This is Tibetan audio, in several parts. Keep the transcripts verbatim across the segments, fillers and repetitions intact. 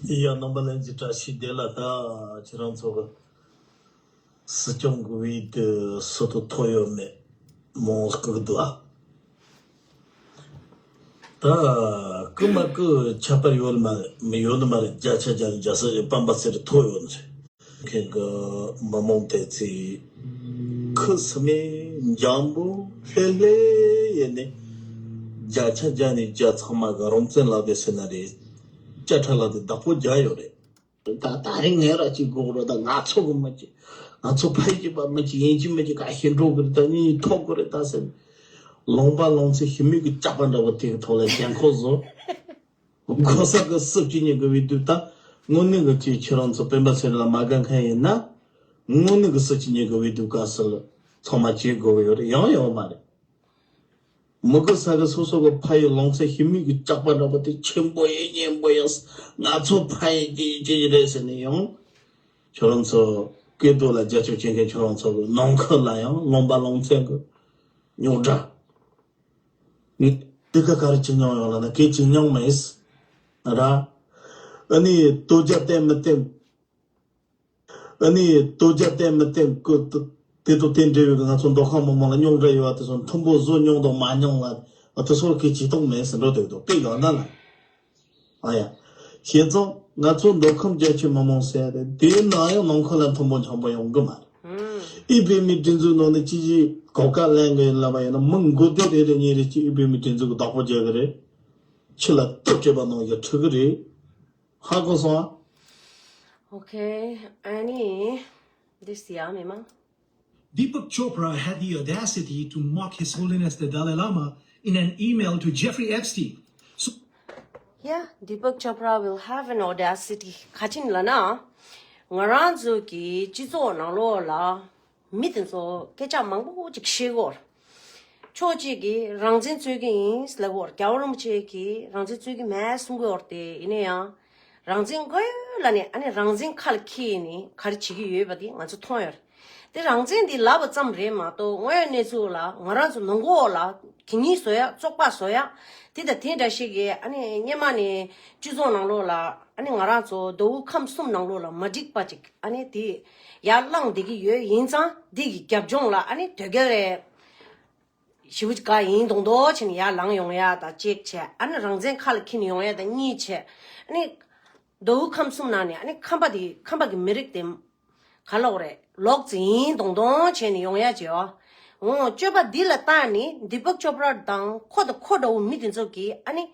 ཡ། རྣམ་པ་ལྷན་རྒྱས་བཀྲ་ཤིས་བདེ་ལེགས། ད་ཁྱེད་རང་ཚོ་གི་སྲིད་སྐྱོང་གི་བོད་དུ་སུ་དུ་ཐོ་ཡོད་མེད་མང་སྐུག་འདུག་ཨ། ད་སྐུ་མ་སྐུ་ཁྱད་པར་ཡོད་མ་རེད། མི་ཡོད་ནི་མ་རེད། བརྒྱ་ཆ་བརྒྱ་ནས་བརྒྱ་ས་ཡི་སྤམ་པ་ཟེར་ཐོ་ཡོད་ནི་རེད། ཁྱེད་ཀྱི་མི་མང་དེ་ཚོས་ཁུ་སིམ་མེ་འཇམ་པོ་ལྷེ་ལྷེ་ཡེ་ནས་བརྒྱ་ཆ་བརྒྱ་ནས་བརྒྱ་ཚང་མ་གི་རང་བཙན་ལག་དེ་ཟེར་ན་རེད། ཅ་ཁྲ་ལག་དེ་བདག་པོ་རྒྱག་ཡོད་རེད། ད་ད་རིང་ངས་ར་ཅིག་དགོས་རོ། ད་ང་ཚོ་གི་མི་ཅིག་ང་ཚོ་ཕ་ཡི་ཅིག་པ་མི་ཅིག་ཡིན་གཅིག་མིན་གཅིག་ག་ཤེད་འགྲོ་གི་རེད། ད་གཉིས་ཐོབ་གི་རེད་ད་ཟེར། ལུང་པ་ལུང་ཚན་ཞི་མི་གི་ལྕགས་པ་འདྲ་བོ་དེ་གི་ཐོག་ལ་ཞེན་ཁོག་བཟོ། གོ་ས་གི་སྲིད་སྤྱི་གཉིས་ཀྱི་བོད་དུ་ད་དངོས་གནས་གི་ཅིག་ཁྱེད་རང་ཚོ་སྤེན་པ་ཚེ་རིང་ལ་མ་དགའ་མཁན་ཡིན་ན། དངོས་གནས་གི་སྲིད་སྤྱི་གཉིས་ཀྱི་བོད་དུ་དཀའ་སེལ་ཚང་མ་བྱེད་དགོས་ཀྱི་ཡོད་རེད། ཡང་ཡོད་མ་རེད། མི་དགོས་ས་གི་སོ་སོ་གི་ཕ་ཡི་ལུང་ཚན་ཞི་མི་གི་ལྕགས་པ་འདྲ་པོ་དེ་ཆེན་པོ་ཡིན་སྙན་པོ་ཡིན། ང་ཚོ་ཕ་ཡི་ཅི་ཅི་རེད་ཟེར་ནས་ཡང་ཁྱོད་རང་ཚོ་སྐད་དོད་ལ་རྒྱབ་སྐྱོར་བྱེད་མཁན་ཁྱོད་རང་ཚོ་གི་ནང་ཁུལ་ལ་ཡང་ལུང་པ་ལུང་ཚན་གི་རྙོག་དྲ། འདི་ག་ག་རེ་བྱེད་མྱོང་ཡོད་ལབ་ན་སྐད་བྱེད་མྱོང་མེད། ར། ཨ་ནི་དོ་རྒྱ་བསྟན་མི་བསྟན། ཨ་ནི་དོ་རྒྱ་བསྟན་མི་བསྟན་ཀུ་དེ་དང་དེ་འབྲེལ་བའི་ང་ཚོ་མདོ་ཁམས་མི་མང་ལ་རྙོག་དྲ་ཡོད་པ་དེ་ཚོ་མཐུན་པོ་བཟོ་མྱོང་དང་མ་མྱོང་ལ་དེ་ཚོར་སྐད་བྱེད་སྟངས་མེད་ཟེར་འགྲོ་འདུག་དོ་དཔེ་ཡོད་ན་ལ། ཨ་ཡ། བྱས་ཙང་ང་ཚོ་མདོ་ཁམས་རྒྱ་ཆེ་མི་མང་ཟེར་ཡ་དེ་དེའི་ནང་ཡང་ནང་ཁུལ་ལ་མཐུན་པོ་འཆམ་པོ་ཡོང་གི་མ་རེད། ཨི་བེ་མི་སྒྲིག་འཛུགས་ནང་ནས་ཅི་ཅི་གོ་སྐབས་ལེན་གི་ཡིན་ལབ་པ་ཡིན་ན་མི་མགོ་སྡེ་རེ་རེ་གཉིས་རེ་ཅིག་ཨི་བེ་མི་སྒྲིག་འཛུགས་ཀྱི་བདག་པོ་རྒྱག་གི་རེད། ཕྱི་ལ་སྟོབས་སྤྲད་པ་ནང་བཞིན་ཁྲིད་གི་རེད། ཧ་གོ་སོང་ཨ། Okay, Annie, this ཡ་མི་མང་། Deepak Chopra had the audacity to mock His Holiness the Dalai Lama in an email to Jeffrey Epstein. So, yeah, Deepak Chopra will have an audacity. ག་ཅི་ལབ་ན། ང་རང་ཚོ་གི་སྤྱི་ཚོགས་ནང་ལོགས་ལ་མི་དེ་ཚོ་སྐད་ཆ་མང་པོ་ཅིག་བཤད་གོ། ཕྱོགས་གཅིག་གིས་རང་བཙན་རྩོད་ཀྱི་ཡིན་ལབ་གོ། རྒྱལ་བ་རིན་པོ་ཆེ་གིས་རང་བཙན་རྩོད་ཀྱི་མེད་གསུང་གི་ཡོད་རེད་དེ། ཡིན་ན་ཡང་རང་བཙན་དགོས་ལབ་ནས་ཨ་ནི་རང་བཙན་ཁ་ལ་འཁྱེར་ནས་ག་རེ་བྱེད་ཀྱི་ཡོད་པ་དེ་ང་ཚོ་མཐོང་ཡོད་རེད། དེ་རང་བཙན་འདི་ལབ་པ་ཙམ་རེད་མ་གཏོགས་དངོས་ཡོད་གནས་ཚུལ་ལ་ང་རང་ཚོ་ནང་ཁུལ་ལ་གད་སྙིགས་བཟོ་ཡ་བཙོག་པ་བཟོ་ཡ་དེ་དང་དེ་འདྲ་ཞིག་གིས་ཨ་ནི་སྔོན་མ་ནས་སྤྱི་ཚོགས་ནང་ལོགས་ལ་ཨ་ནི་ང་རང་ཚོ་མདོ་དབུས་ཁམས་གསུམ་ནང་ལོགས་ལ་མ་འགྲིག་པ་ཅིག་ཨ་ནི་དེ་ཡར་བསླངས་བསྡད་ཀྱི་ཡོད། ཡིན་ཙང་འདི་གི་རྒྱབ་ལྗོངས་ལ་ཨ་ནི་དོལ་རྒྱལ་ཞེ་པོ་ཅིག་ག་ཡིན་མདོག་མདོག་བྱས་ནས་ཡར་ལངས་ཡོང་ཡ་དང་གཅིག་བྱས། ཨ་ནི་རང་བཙན་ཁ་ལ་འཁྱེར་ནས་ཡོང་ཡ་དང་གཉིས་བྱས། ཨ་ནི་མདོ་དབུས་ཁམས་གསུམ་ནང་ནས་ཨ་ནི་ཁམས་པ་དེ་ཁམས་པ་གི་མི་རིགས་དེ་ག་ལབ་དགོས་རེད། ལོག་ཙམ་ཡིན་མདོག་མདོག་བྱས་ནས་ཡོང་ཡ་བྱས་ཨ། འོ་སྤྱོད་པ་འདི་ལ་བརྟེན་ནས་དི་པག་ཅོ་པྲ་དང་ཁོ་དང་ཁོ་འདྲ་བོ་མི་དེ་ཚོ་གིས་ཨ་ནི་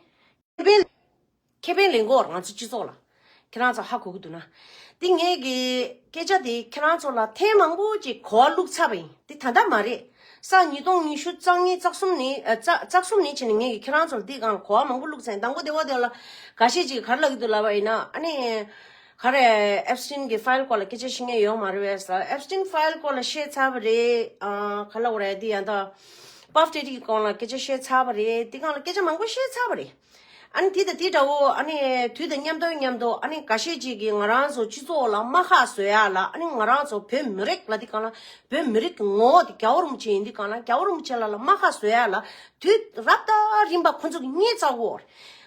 ཁེ་ཕན་ཁེ་ཕན་ལེན་གོ། ང་ཚོ་སྤྱི་ཚོགས་ལ་ཁྱེད་རང་ཚོ་ཧ་གོ་གི་འདུག་ན། དེ་ངེད་ཀྱི་སྐད་ཆ་དེ་ཁྱེད་རང་ཚོ་ལ་ཐེངས་མང་པོ་ཅིག་གོ་བ་བླུགས་ཚར་བ་ཡིན། དེ་ད་ལྟ་མ་རེད། སང་ཉིས་སྟོང་ཉི་ཤུ་རྩ་གཉིས་རྩ་གསུམ་ནས་ཨ་རྩ་རྩ་གསུམ་ནས་བྱས་ནས་ངེད་ཀྱིས་ཁྱེད་རང་ཚོ་ལ་འདི་སྒང་ལ་གོ་བ་མང་པོ་བླུགས་ཚར་ཡིན། དང་པོ་དེ་བ་དེ་ལ་འགའ་ཤས་ཅིག་ག་རེ་ལབ་ཀྱི་འདུག་ལབ་པ་ཡིན་ན། ཨ་ནི་ག་རེ་ཨེབ་སི་ཊིན་གྱི་ཕའིལ་སྐོར་ལ་སྐད་ཆ་བཤད་མཁན་ཡོད་མ་རེད་པས་ཟེར། ཨེབ་སི་ཊིན་ཕའིལ་སྐོར་ལ་བཤད་ཚར་བ་རེད། ཨ་ག་ལབ་དགོས་རེད། འདི་ཡང་ད་པབ་ཊེ་རི་གི་སྐོར་ལ་སྐད་ཆ་བཤད་ཚར་བ་རེད། འདི་སྒང་ལ་སྐད་ཆ་མང་པོ་བཤད་ཚར་བ་རེད། ཨ་ནི་དེ་དང་དེ་འདྲ་བོ་ཨ་ནི་དུས་དང་མཉམ་དུ་མཉམ་དུ་ཨ་ནི་འགའ་ཤས་ཅིག་གིས་ང་རང་ཚོ་སྤྱི་ཚོགས་ལ་རྨ་ཁ་བཟོ་ཡ་ལ། ཨ་ནི་ང་རང་ཚོ་བོད་མི་རིགས་ལ་འདི་སྒང་ལ་བོད་མི་རིགས་ཀྱི་ངོ་བོ་དེ་རྒྱལ་བ་རིན་པོ་ཆེ་ཡིན། འདི་སྒང་ལ་རྒྱལ་བ་རིན་པོ་ཆེ་ལ་ལ་རྨ་ཁ་བཟོ་ཡ་ལ་དུས་རབ་དང་རིམ་པ་ཁོ་ཚོ་གིས་རྙེད་ཚར་གོ།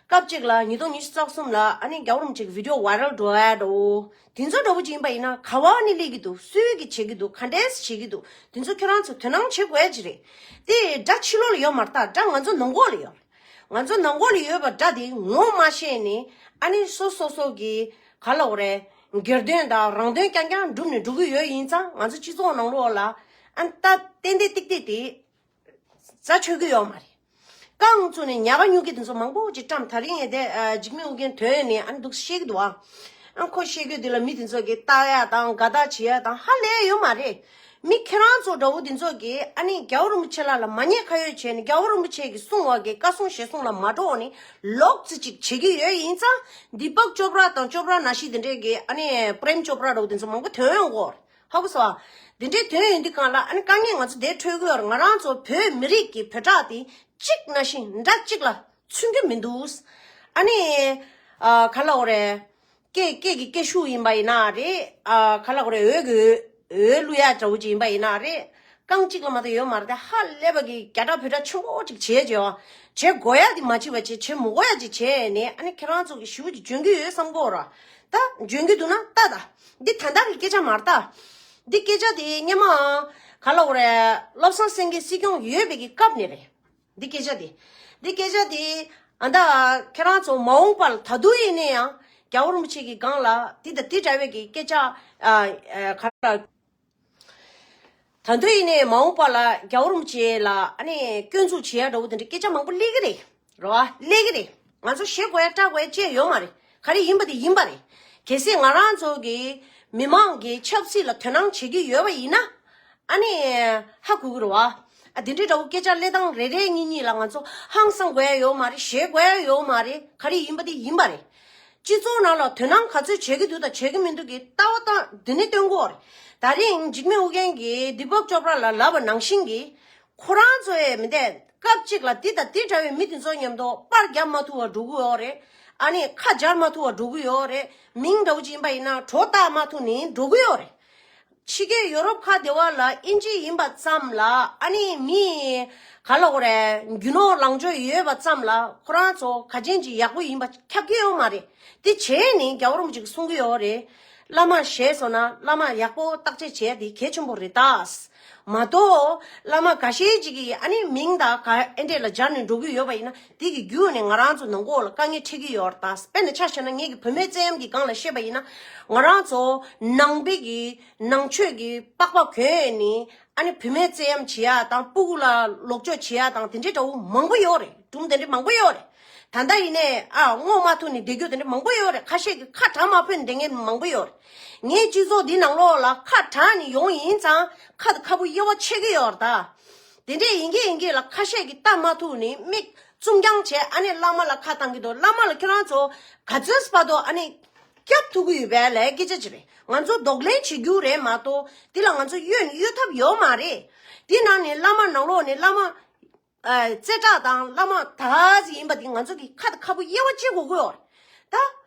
སྐབས་གཅིག་ལ་ཉིས་སྟོང་ཉི་ཤུ་རྩ་གསུམ་ལ་ཨ་ནི་རྒྱལ་བ་རིན་པོ་ཆེ་གི་བི་ཌི་ཡོ་ཝའི་རལ་འགྲོ་ཡ་འདྲ་བོ་དེ་ཚོ་འདྲ་བོ་ཅིག་ཡིན་པ་ཡིན་ན། ག་བ་ནས་སླེབས་ཀྱི་འདུག་སུས་ཀྱིས་བྱེད་ཀྱི་འདུག་ག་འདྲས་བྱེད་ཀྱི་འདུག་དེ་ཚོ་ཁྱོད་རང་ཚོ་དོ་སྣང་བྱེད་དགོས་ཡ་ཅིག་རེད། དེ་དགྲ་ཕྱི་ལོགས་ལ་ཡོད་མ་རེད། ད་དགྲ་ང་ཚོ་ནང་ཁོག་ལ་ཡོད་རེད། ང་ཚོ་ནང་ཁོག་ལ་ཡོད་པ་དགྲ་དེ་ངོ་མ་ཤེས་ནས་ཨ་ནི་སོ་སོ་སོ་གི་ག་ལབ་དགོས་རེད། སྒེར་དོན་དང་རང་དོན་རྐྱང་རྐྱང་སྒྲུབ་ནས་འགྲོ་གི་ཡོད། ཡིན་ཙང་ང་ཚོ་སྤྱི་ཚོགས་ནང་ལོགས་ལ་ཨ་ནི་ད་ཏན་ཏན་ཏིག་ཏིག་དེ་རྩ་ཆོད་ཀྱི་ཡོད་མ་རེད། རྐང་བཙུགས་ནས་ཉག་ག་ཉོག་གི་དེ་ཚོ་མང་པོ་ཅིག་བཀྲམ། ད་རིང་ངས་དེ་ཨ་འཇིགས་མེད་ཨོ་རྒྱན་ཐོན་ནས་ཨ་ནི་འདུག་བཤད་ཀྱི་འདུག་ཨ། ཨ་ཁོ་བཤད་རྒྱུ་དེ་ལ་མི་དེ་ཚོ་གིས་ལྟ་ཡ་དང་དགའ་ཐག་བྱེད་ཡ་དང་ཧ་ལས་ཡོད་མ་རེད། མི་ཁྱེད་རང་ཚོ་འདྲ་བོ་དེ་ཚོ་གིས་ཨ་ནི་རྒྱལ་བ་རིན་པོ་ཆེ་ལ་ལ་མ་ཉེས་ཁ་གཡོགས་བྱས་ནས་རྒྱལ་བ་རིན་པོ་ཆེ་གིས་གསུང་བ་གི་བཀའ་གསུང་ཞལ་གསུང་ལ་མ་འགྲོ་ནས་ལོག་ཙི་ཅིག་བྱེད་ཀྱི་ཡོད། ཡིན་ཙང་དི་པག་ཅོ་པྲ་དང་ཅོ་པྲ་ནང་བཞིན་དེ་འདྲས་གི་ཨ་ནི་པྲེམ་ཅོ་པྲ་འདྲ་བོ་དེ་ཚོ་མང་པོ་ཐོན་ཡོང་གོ། ཧ་གོ་སོང་ཨ། དེ་འདྲའི་དོན་ཡོད་འདི་གང་ལ་ཨ་ནི་དཀའ་ངལ་ང་ཚོ་དེ་འཕྲོད་ཀྱི་ཡོད་རེད། ང་རང་ཚོ་བོད་མི་རིགས་ཀྱི་བོད་ཁྲག་དེ་གཅིག་ནང་བཞིན་འདྲ་གཅིག་ལ་མཚོན་གྱི་མི་འདུག་ཨ་ནི་ཨ་ག་ལ་འོ་རེད། སྐད་སྐད་ཀྱི་སྐད་ཤུགས་ཡིན་པ་ཡིན་ན་རེད། ཨ་ག་ལ་འོ་རེད། འོད་ཀྱི་འོད་འོད་བླུག་ཡ་འདྲ་བོ་ཅིག་ཡིན་པ་ཡིན་ན་རེད། རྐང་གཅིག་ལ་མ་གཏོགས་ཡོད་མ་རེད་དེ། ཧ་ལས་པ་གི་རྒྱ་གྲགས་བོད་གྲགས་ཆེན་པོ་ཅིག་བྱས་བྱས་བ། བྱེད་དགོས་ཡ་དེ་མ་བྱེད་པ་བྱེད། བྱེད་མི་དགོས་ཡ་ཅིག་བྱས་ནས། ཨ་ནི་ཁྱེད་རང་ཚོ་གི་ཞུ་གི་འཇོན་གི་ཡོད་བསམ་གོ་ར། ད་འཇོན་གི་འདུག་ན་ལྟ་ད། འདི་ད་ལྟ་གི་སྐད་ཆ་མ་རེད་ད། འདི་སྐད་ཆ་དེ་སྔོན་མ་ག་ལ་འོ་རེད། བློ་བཟང་སེང་གེ་སྲིད་སྐྱོང་ཡོད་པའི་གི་སྐབས་ནས་རེད། འདི་སྐད་ཆ་དེ། འདི་སྐད་ཆ་དེ། ཨ་ད་ཁྱེད་རང་ཚོ་མ་འོངས་པར་ད་དུང་ཡིན་ན་ཡང་རྒྱལ་བ་རིན་པོ་ཆེ་གི་སྒང་ལ་འདི་དང་འདི་འདྲ་བའི་གི་སྐད་ཆ། ཨ་ཨ་ག་རེ། ད་དུང་ཡིན་ནའི་མ་འོངས་པ་ལ་རྒྱལ་བ་རིན་པོ་ཆེ་ལ་ཨ་ནི་སྐྱོན་འཛུགས་བྱེད་ཡ་འདྲ་བོ་དེ་འདྲ་སྐད་ཆ་མང་པོ་སླེབས་ཀྱི་རེད། རེད་བ། སླེབས་ཀྱི་རེད། ང་ཚོ་ཞེད་དགོས་ཡ་སྐྲག་དགོས་ཡ་ཅི་ཡང་ཡོད་མ་རེད། ག་རེ་ཡིན་པ་དེ་ཡིན་པ་རེད། གལ་སྲིད་ང་རང་ཚོ་གི་མི་མང་གི་ཆབ་སྲིད་ལ་དོ་སྣང་བྱེད་ཀྱི་ཡོད་པ་ཡིན་ན། ཨ་ནི་ཧ་གོ་གི་རེད་བ། ཨ་དེ་འདྲའི་འདྲ་བོ་སྐད་ཆ་སླེབས་སྟངས་རེ་རེ་གཉིས་གཉིས་ལ་ང་ཚོ་ཧང་སང་དགོས་ཡ་ཡོད་མ་རེད། ཞེད་དགོས་ཡ་ཡོད་མ་རེད། ག་རེ་ཡིན་པ་དེ་ཡིན་པ་རེད། སྤྱི་ཚོགས་ནང་ལ་དོ་སྣང་ག་ཚོད་བྱེད་ཀྱི་འདུག་དང་བྱེད་ཀྱི་མི་འདུག་གི་ལྟ་བ་དང་འདི་ནས་སྟོན་གྱི་ཡོད་རེད། ད་རིང་འཇིགས་མེད་ཨོ་རྒྱན་གྱིས་དི་པག་ཅོབ་ར་ལ་ལབ་པ་ནང་བཞིན་གྱི། ཁོ་རང་ཚོ་ཡས་མི་འདས་སྐབས་གཅིག་ལ་འདི་དང་འདི་འདྲ་བའི་མི་དེ་ཚོ་མཉམ་དུ་པར་རྒྱབ་མ་ཐུབ་པ་འགྲོ་གི་ཡོད་རེད། ཨ་ནི་ཁ་སྦྱར་མ་ཐུབ་པ་འགྲོ་གི་ཡོད་རེད། མིང་འདྲ་བོ་ཅིག་ཡིན་པ་ཡིན་ན་བྲོ་བཏགས་མ་ཐུབ་ནས་འགྲོ་གི་ཡོད་རེད། ཕྱི་རྒྱལ་ཡོ་རོབ་ཁག་དེ་བ་ལ་ཨིན་ཇི་ཡིན་པ་ཙམ་ལ། ཨ་ནི་མི་ག་ལ་འོ་རེད། རྒྱུ་ནོར་ལངས་ཕྱོགས་ཡོད་པ་ཙམ་ལ་ཁོ་རང་ཚོ་ག་ཅན་གྱི་ཡག་པོ་ཡིན་པ་ཁྱབ་ཀྱི་ཡོད་མ་རེད། དེ་བྱས་ནས་རྒྱལ་བ་རིན་པོ་ཆེ་གིས་གསུང་གི་ཡོད་རེད། བླ་མ་ཞེས་སོང་ན་བླ་མ་ཡག་པོ་བརྟག་དཔྱད་བྱས་དེ་གལ་ཆེན་པོ་རེད་ད། མ་གཏོགས་བླ་མ་འགའ་ཤས་ཅིག་གིས་ཨ་ནི་མིང་དང་ག་ཨེ་འདྲས་ལ་སྦྱར་ནས་འགྲོ་གི་ཡོད་པ་ཡིན་ན། དེ་གི་བརྒྱུད་ནས་ང་རང་ཚོ་ནང་ཁོག་ལ་དཀའ་ངལ་འཕྲད་ཀྱི་ཡོད་རེད་ད། དཔེར་ན་ཆ་བཞག་ན་ངེད་ཀྱི་བུད་མེད་བཙན་གཡེམ་གྱི་སྒང་ལ་བཤད་པ་ཡིན་ན། ང་རང་ཚོ་ནང་པའི་གི་ནང་ཆོས་ཀྱི་པགས་པ་གོན་ནས་ཨ་ནི་བུད་མེད་བཙན་གཡེམ་བྱེད་ཡ་དང་སྤུ་གུ་ལ་ལོག་སྤྱོད་བྱེད་ཡ་དང་དེ་འདྲའི་འདྲ་བོ་མང་པོ་ཡོད་རེད། སྒྲུང་དེ་འདྲའི་མང་པོ་ཡོད་རེད། ད་ལྟ་ཡིན་ནའི་ཨ་སྔོག་མ་ཐུབ་ནས་བསྡད་རྒྱུ་དེ་འདྲ་མང་པོ་ཡོད་རེད། ཁ་ཤས་ཀྱིས་ཁ་གྲག་མ་ཕོད་ནས་བསྡད་མཁན་མང་པོ་ཡོད་རེད། ངའི་སྤྱི་ཚོགས་འདི་ནང་ལོགས་ལ་ཁ་གྲག་ནས་ཡོང་ཡིན་ཙང་ཁ་དང་ཁ་སྤུ་དབྱེ་བ་ཕྱེ་གི་ཡོད་རེད་ད། དེ་འདྲས་ཡིན་གྱི་ཡིན་གྱི་ལ་ཁ་ཤས་ཀྱིས་ལྟ་མ་ཐུབ་ནས་མིག་བཙུམ་རྐྱང་བྱས་ཨ་ནི་བླ་མ་ལ་ཁ་བཏང་གི་འདུག་བླ་མ་ལ་ཁྱོད་རང་ཚོ་ག་ཚོད་བར་དུ་ཨ་ནི་སྐྱབས་ཐུབ་ཀྱི་ཡོད་པས་ལས་སྐད་ཆ་ཅི་རེད། ང་ཚོ་གདོང་ལེན་བྱེད་རྒྱུ་རེད་མ་གཏོགས་འདི་ལ་ང་ཚོ་གཡོལ་ནས་གཡོལ་ཐབས་ཡོད་མ་རེད། འདི་ནང་ནས་བླ་མ་ནང་ལོགས་ནས་བླ་མ། ཨ་རྩེ་གྲགས་དང་བླ་མ་ད་ཟིག་ཡིན་པ་འདི་ང་ཚོ་གི་ཁ་དང་ཁ་སྤུ་དབྱེ་བ་ཕྱེ་དགོས་ཀྱི་ཡོད་རེད། ད་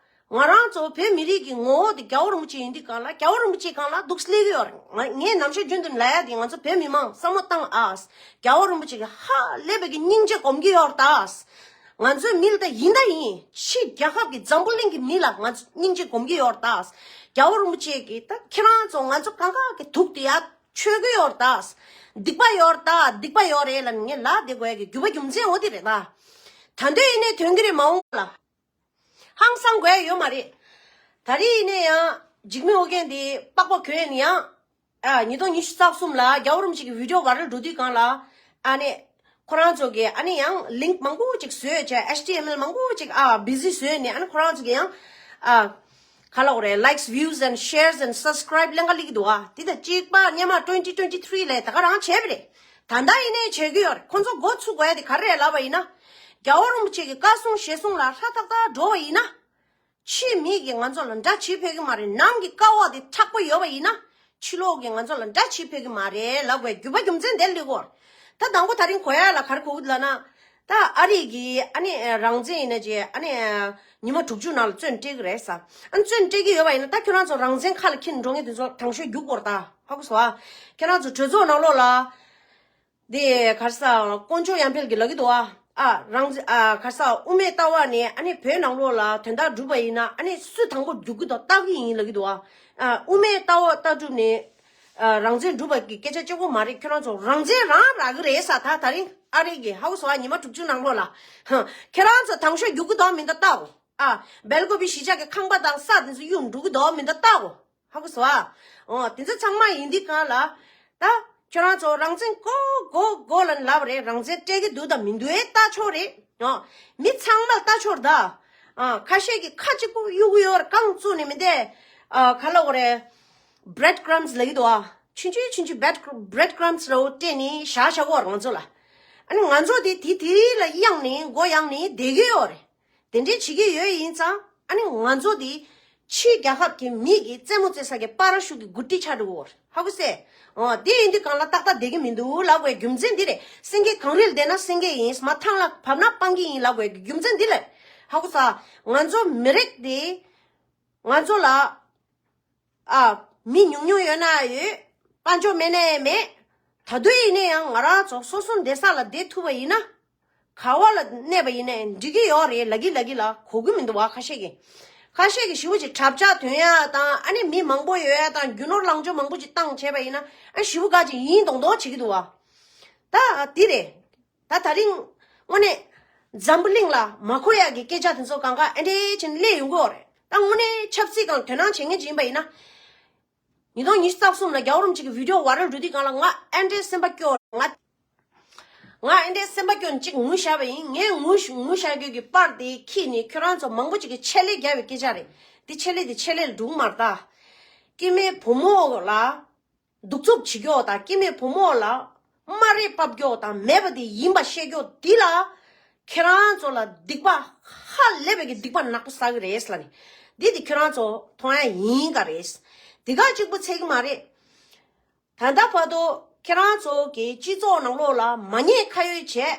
ང་རང་ཚོ་བོད་མི་རིགས་ཀྱི་ངོ་བོ་དེ་རྒྱལ་བ་རིན་པོ་ཆེ་ཡིན་དུས་སྒང་ལ་རྒྱལ་བ་རིན་པོ་ཆེ་སྒང་ལ་འདུག་སླེབས་ཀྱི་ཡོད་རེད། ང་ངས་ནམ་ཞར་རྒྱུན་དུ་ལབ་ཡ་དེ་ང་ཚོ་བོད་མི་མང་བསམ་བློ་བཏང་ཨ། རྒྱལ་བ་རིན་པོ་ཆེ་གི་ཧ་ལས་པའི་གི་སྙིང་རྗེ་སྒོམ་གྱི་ཡོད་རེད་ད། ང་ཚོའི་མི་ལ་ད་ཡིན་ད་ཡིན། ཕྱི་རྒྱལ་ཁབ་ཀྱི་འཛམ་བུ་གླིང་གི་མི་ལ་ང་ཚོ་སྙིང་རྗེ་སྒོམ་གྱི་ཡོད་རེད་ད། རྒྱལ་བ་རིན་པོ་ཆེ་གི་ད་ཁྱེད་རང་ཚོ་ང་ཚོ་གང་ག་གི་ཐུག་དེ་ཡ། ཆོས་གི་ཡོར་ད། སྡིག་པ་ཡོར་ད། སྡིག་པ་ཡོར་རེད་ལ་ངས་ལ་དེ་དགོས་ཀྱི་རྒྱུ་བ་རྒྱུ་མཚན་འོ་དེ་རེད་ད། ད་འདོད་ཡིན་ནས་དོན་གི་རེད་མ་འོངས་པ་ལ། ཧང་སང་དགོས་ཡ་ཡོད་མ་རེད། ད་རེས་ཡིན་ནས་ཡང་འཇིགས་མེད་ཨོ་རྒྱན་དེ་པགས་པ་གོན་ནས་ཡང་། ཨ་ཉིས་སྟོང་ཉི་ཤུ་རྩ་གསུམ་ལ་རྒྱལ་བ་རིན་པོ་ཆེ་གི་བི་ཌིའོ་བར་ལ་འགྲོ་དུས་སྒང་ལ། ཨ་ནི། ཁོ་རང་ཚོ་གིས་ཨ་ནི་ཡང་ལིང་ཀི་མང་པོ་ཅིག་བཟོས་བྱས་ཨེཆ་ཊི་ཨེམ་ཨེལ་མང་པོ་ཅིག་ཨ་བི་ཟི་བཟོས་ནས་ཨ་ནི་ཁོ་རང་ཚོ་གིས་ཡང་ཨ་ག་ལ་འོ་རེད། likes, views and shares and subscribe ལེན་ག་ལི་གི་འདུག་ཨ། དེ་དང་གཅིག་པ་སྔོན་མ་twenty twenty three ལས་ད་ག་རང་བྱས་པ་རེད། ད་ལྟ་ཡིན་ནའི་བྱེད་ཀྱི་ཡོད་རེད། ཁོ་ཚོ་མགོ་ཚུགས་དགོས་ཡ་དེ་ག་རེ་རེད་ལབ་པ་ཡིན་ན། རྒྱལ་བ་རིན་པོ་ཆེ་གི་བཀའ་གསུང་ཞལ་གསུང་ལ་ཧྲ་ཐག་ཐག་འགྲོ་བ་ཡིན་ན། ཕྱི་མིག་གིས་ང་ཚོ་ལ་འདྲ་བྱེད་ཕོད་ཀྱི་མ་རེད། ནང་གི་ཀ་བ་དེ་མཁྲེགས་པོ་ཡོད་པ་ཡིན་ན། ཕྱི་ལོགས་ཀྱིས་ང་ཚོ་ལ་འདྲ་བྱེད་ཕོད་ཀྱི་མ་རེད་ལབ་པའི་རྒྱུ་བ་རྒྱུ་མཚན་དེ་ལ་ལུས་ཀྱི་ཡོད་རེད། ད་དང་པོ་ད་རིང་གོ་ཡ་ལ་ག་རེ་གོ་གི་ལབ་ན། ད་ཨ་རི་གི་ཨ་ནི་རང་བཙན་ཡིན་ན་ཅི་ཨ་ནི་ཉི་མ་དྲུག་ཅུ་ནང་ལ་བཙོན་སྤྲད་ཀྱི་རེད་ས། ཨ་ནི་བཙོན་སྤྲད་ཀྱི་ཡོད་པ་ཡིན་ན། ད་ཁྱོད་རང་ཚོ་རང་བཙན་ཁ་ལ་འཁྱེར་འགྲོ་མཁན་དེ་ཚོ་དང་ཤོས་རྒྱུག་དགོས་རེད་ད། ཧ་གོ་སོང་ཨ། ཁྱོད་རང་ཚོ་གྲོས་ཚོགས་ནང་ལོགས་ལ། དེ་ག་རེ་ཟ། དཀོན་མཆོག་ཡར་འཕེལ་གྱིས་ལབ་ཀྱི་འདུག་ཨ། ཨ་རང་ཨ་ག་རེ་ཟ། དབུ་མའི་ལྟ་བ་ནས་ཨ་ནི་བོད་ནང་ལོགས་ལ་དོན་དག་སྒྲུབ་པ་ཡིན་ན་ཨ་ནི་སུ་དང་པོ་རྒྱུག་གི་འདུག་ལྟ་གི་ཡིན་ལབ་ཀྱི་འདུག་ཨ། ཨ་དབུ་མའི་ལྟ་བ་ལྟ་གྲུབ་ནས་ཨ་རང་བཙན་སྒྲུབ་པ་གི་སྐད་ཆ་གཅིག་པོ་མ་རེད། ཁྱོད་རང་ཚོ་རང་བཙན་རང་རག་གི་རེད་ས། ད་ད་རིང་ཨ་རི་གི་ཧ་གོ་སོང་ཨ། ཉི་མ་དྲུག་ཅུ་ནང་ལོགས་ལ་ཧ་ཁྱོད་རང་ཚོ་དང་ཤོས་རྒྱུག་གི་འདུག་མི་འདུག་ལྟ་གོ། ཨ་སྦེལ་ཀོབ་གཞིས་ཆགས་ཀྱི་ཁང་པ་དང་ས་དེ་ཚོ་གཡུག་འགྲོ་གི་འདུག་མི་འདུག་ལྟ་གོ། ཧ་གོ་སོང་ཨ། འོ་དེ་ཚོ་ཚང་མ་ཡིན་དུས་སྒང་ལ། ད་ཁྱོད་རང་ཚོ་རང་བཙན་དགོས་དགོས་དགོས་ལབ་ནས་ལབ་པ་རེད། རང་བཙན་སྤྲད་ཀྱི་འདུག་དང་མི་འདུག་ཨེ་ལྟ་ཆོག་རེད། འོ་མི་ཚང་མ་ལ་ལྟ་ཆོག་རེད་ད། ཨ་ཁ་ཤས་ཀྱིས་ཁ་གཅིག་པོ་གཡུག་གི་ཡོད་རེད། རྐང་བཙུགས་ནས་མི་འདས། ཨ་ག་ལབ་དགོས་རེད། bread crumbs ལབ་ཀྱི་འདུག་ཨ། ཆུང་ཆུང་ཆུང་ཆུང་bread bread crumbs འདྲ་བོ་སྤྲད་ནས་བཞག་བཞག་གི་ཡོད་རེད་ང་ཚོ་ལ། ཨ་ནི་ང་ཚོ་དེ་དེ་དེ་ལ་གཡེང་ནས་མགོ་གཡེང་ནས་བསྡད་ཀྱི་ཡོད་རེད། དེ་འདྲའི་བྱེད་ཀྱི་ཡོད་ཡིན་ཙང་། ཨ་ནི་ང་ཚོ་འདི་ཕྱིའི་རྒྱལ་ཁབ་ཀྱི་མི་གི་རྩེད་མོ་རྩེ་ས་གི་པ་ར་ཤུ་གི་འགོ་ཁྲིད་ཆགས་འགྲོ་གི་ཡོད་རེད། ཧ་གོ་སོང་ཨ། འོ་དེ་ཡིན་དུས་སྒང་ལ་ཏག་ཏག་བསྡད་ཀྱི་མི་འདུག་ལབ་དགོས་རྒྱུ་མཚན་འདི་རེད། སེང་གེ་གངས་རིར་བསྡད་ན་སེང་གེ་ཡིན། མར་ཐང་ལ་བབས་ན་སྤང་གི་ཡིན་ལབ་དགོས་རྒྱུ་མཚན་འདི་རེད། ཧ་གོ་སོང་ཨ། ང་ཚོ་མི་རིགས་འདི་ང་ཚོ་ལ། ཨ། མི་ཉུང་ཉུང་ཡོད་ན་ཡོད། དཔལ་འབྱོར་མེད་ན་ཡང་མེད། ད་དུང་ཡིན་ན་ཡང་ང་རང་ཚོ་སོ་སོ་བསྡད་ས་ལ་བསྡད་ཐུབ་པ་ཡིན་ན། ག་བ་ལ་གནས་པ་ཡིན་ནའི་འགྲིག་གི་ཡོད་རེད། ལབ་ཀྱི་ལབ་ཀྱི་ལ་གོ་གི་མི་འདུག་བ། ཁ་ཤས་ཀྱིས། ཁ་ཤས་ཀྱིས་ཞེ་པོ་ཅིག་གྲབས་ཆག་ཐོན་ཡ་དང་། ཨ་ནི་མི་མང་པོ་ཡོད་ཡ་དང་། རྒྱུ་ནོར་ལང་ཕྱོགས་མང་པོ་ཅིག་བཏང་བྱས་པ་ཡིན་ན། ཨ་ཞེ་པོ་ག་ཅིག་ཡིན་མདོག་མདོག་བྱེད་ཀྱི་འདུག་བ། ད་འདི་རེད། ད་ད་རིང་དངོས་གནས་འཛམ་བུ་གླིང་ལ་མ་གོ་ཡ་གི་སྐད་ཆ་དེ་ཚོ་གང་ག་ཨེ་འདྲས་བྱས་ནས་སླེབས་ཡོང་གི་ཡོད་རེད། ད་དངོས་གནས་ཆབ་སྲིད་སྒང་དོ་སྣང་བྱེད་མཁན་ཅིག་ཡིན་པ་ཡིན་ན། ཉིས་སྟོང་ཉི་ཤུ་རྩ་གསུམ་ལ་རྒྱལ་བ་རིན་པོ་ཆེ་གི་བི་ཌིའོ་ཝའི་རལ་འགྲོ་དུས་སྒང་ལ་ང་ཨེ་འདྲའི་སེམས་པ་སྐྱོ། ང་ང་ཨེ་འདྲའི་སེམས་པ་སྐྱོ་ནས་གཅིག་ངུ་བཞག་པ་ཡིན། ངས་ངུ་ངུ་བཞག་རྒྱུ་གི་པར་དེ་ཁྱེར་ནས་ཁྱོད་རང་ཚོ་མང་པོ་ཅིག་གིས་ཆེད་ལས་བརྒྱབ་པའི་སྐད་ཆ་རེད། འདི་ཆེད་ལས་དེ་ཆེད་ལས་ལ་འགྲོ་གི་མ་རེད་ད། སྐྱེ་དམན་བུ་མོ་ལ་གདུག་རྩུབ་བྱེད་རྒྱུ་དང་། སྐྱེ་དམན་བུ་མོ་ལ་དམའ་འབེབས་ཕབ་རྒྱུ་དང་། མེད་པ་དེ་ཡིན་པ་བཤད་རྒྱུ་འདི་ལ། ཁྱེད་རང་ཚོ་ལ་སྡིག་པ་ཧ་ལས་པའི་གི་སྡིག་པ་ནག་པོ་བསགས་ཀྱི་རེད་ལབ་ནས། འདི་དེ་ཁྱེད་རང་ཚོ་མཐོང་ཡ་ཡིན་ག་རེད། འདི་ག་གཅིག་པུ་ཚད་ཀྱི་མ་རེད། ད་ལྟ་བར་དུ་ཁྱེད་རང་ཚོ་གི་སྤྱི་ཚོགས་ནང་ལོགས་ལ་མ་ཉེས་ཁ་གཡོགས་བྱས།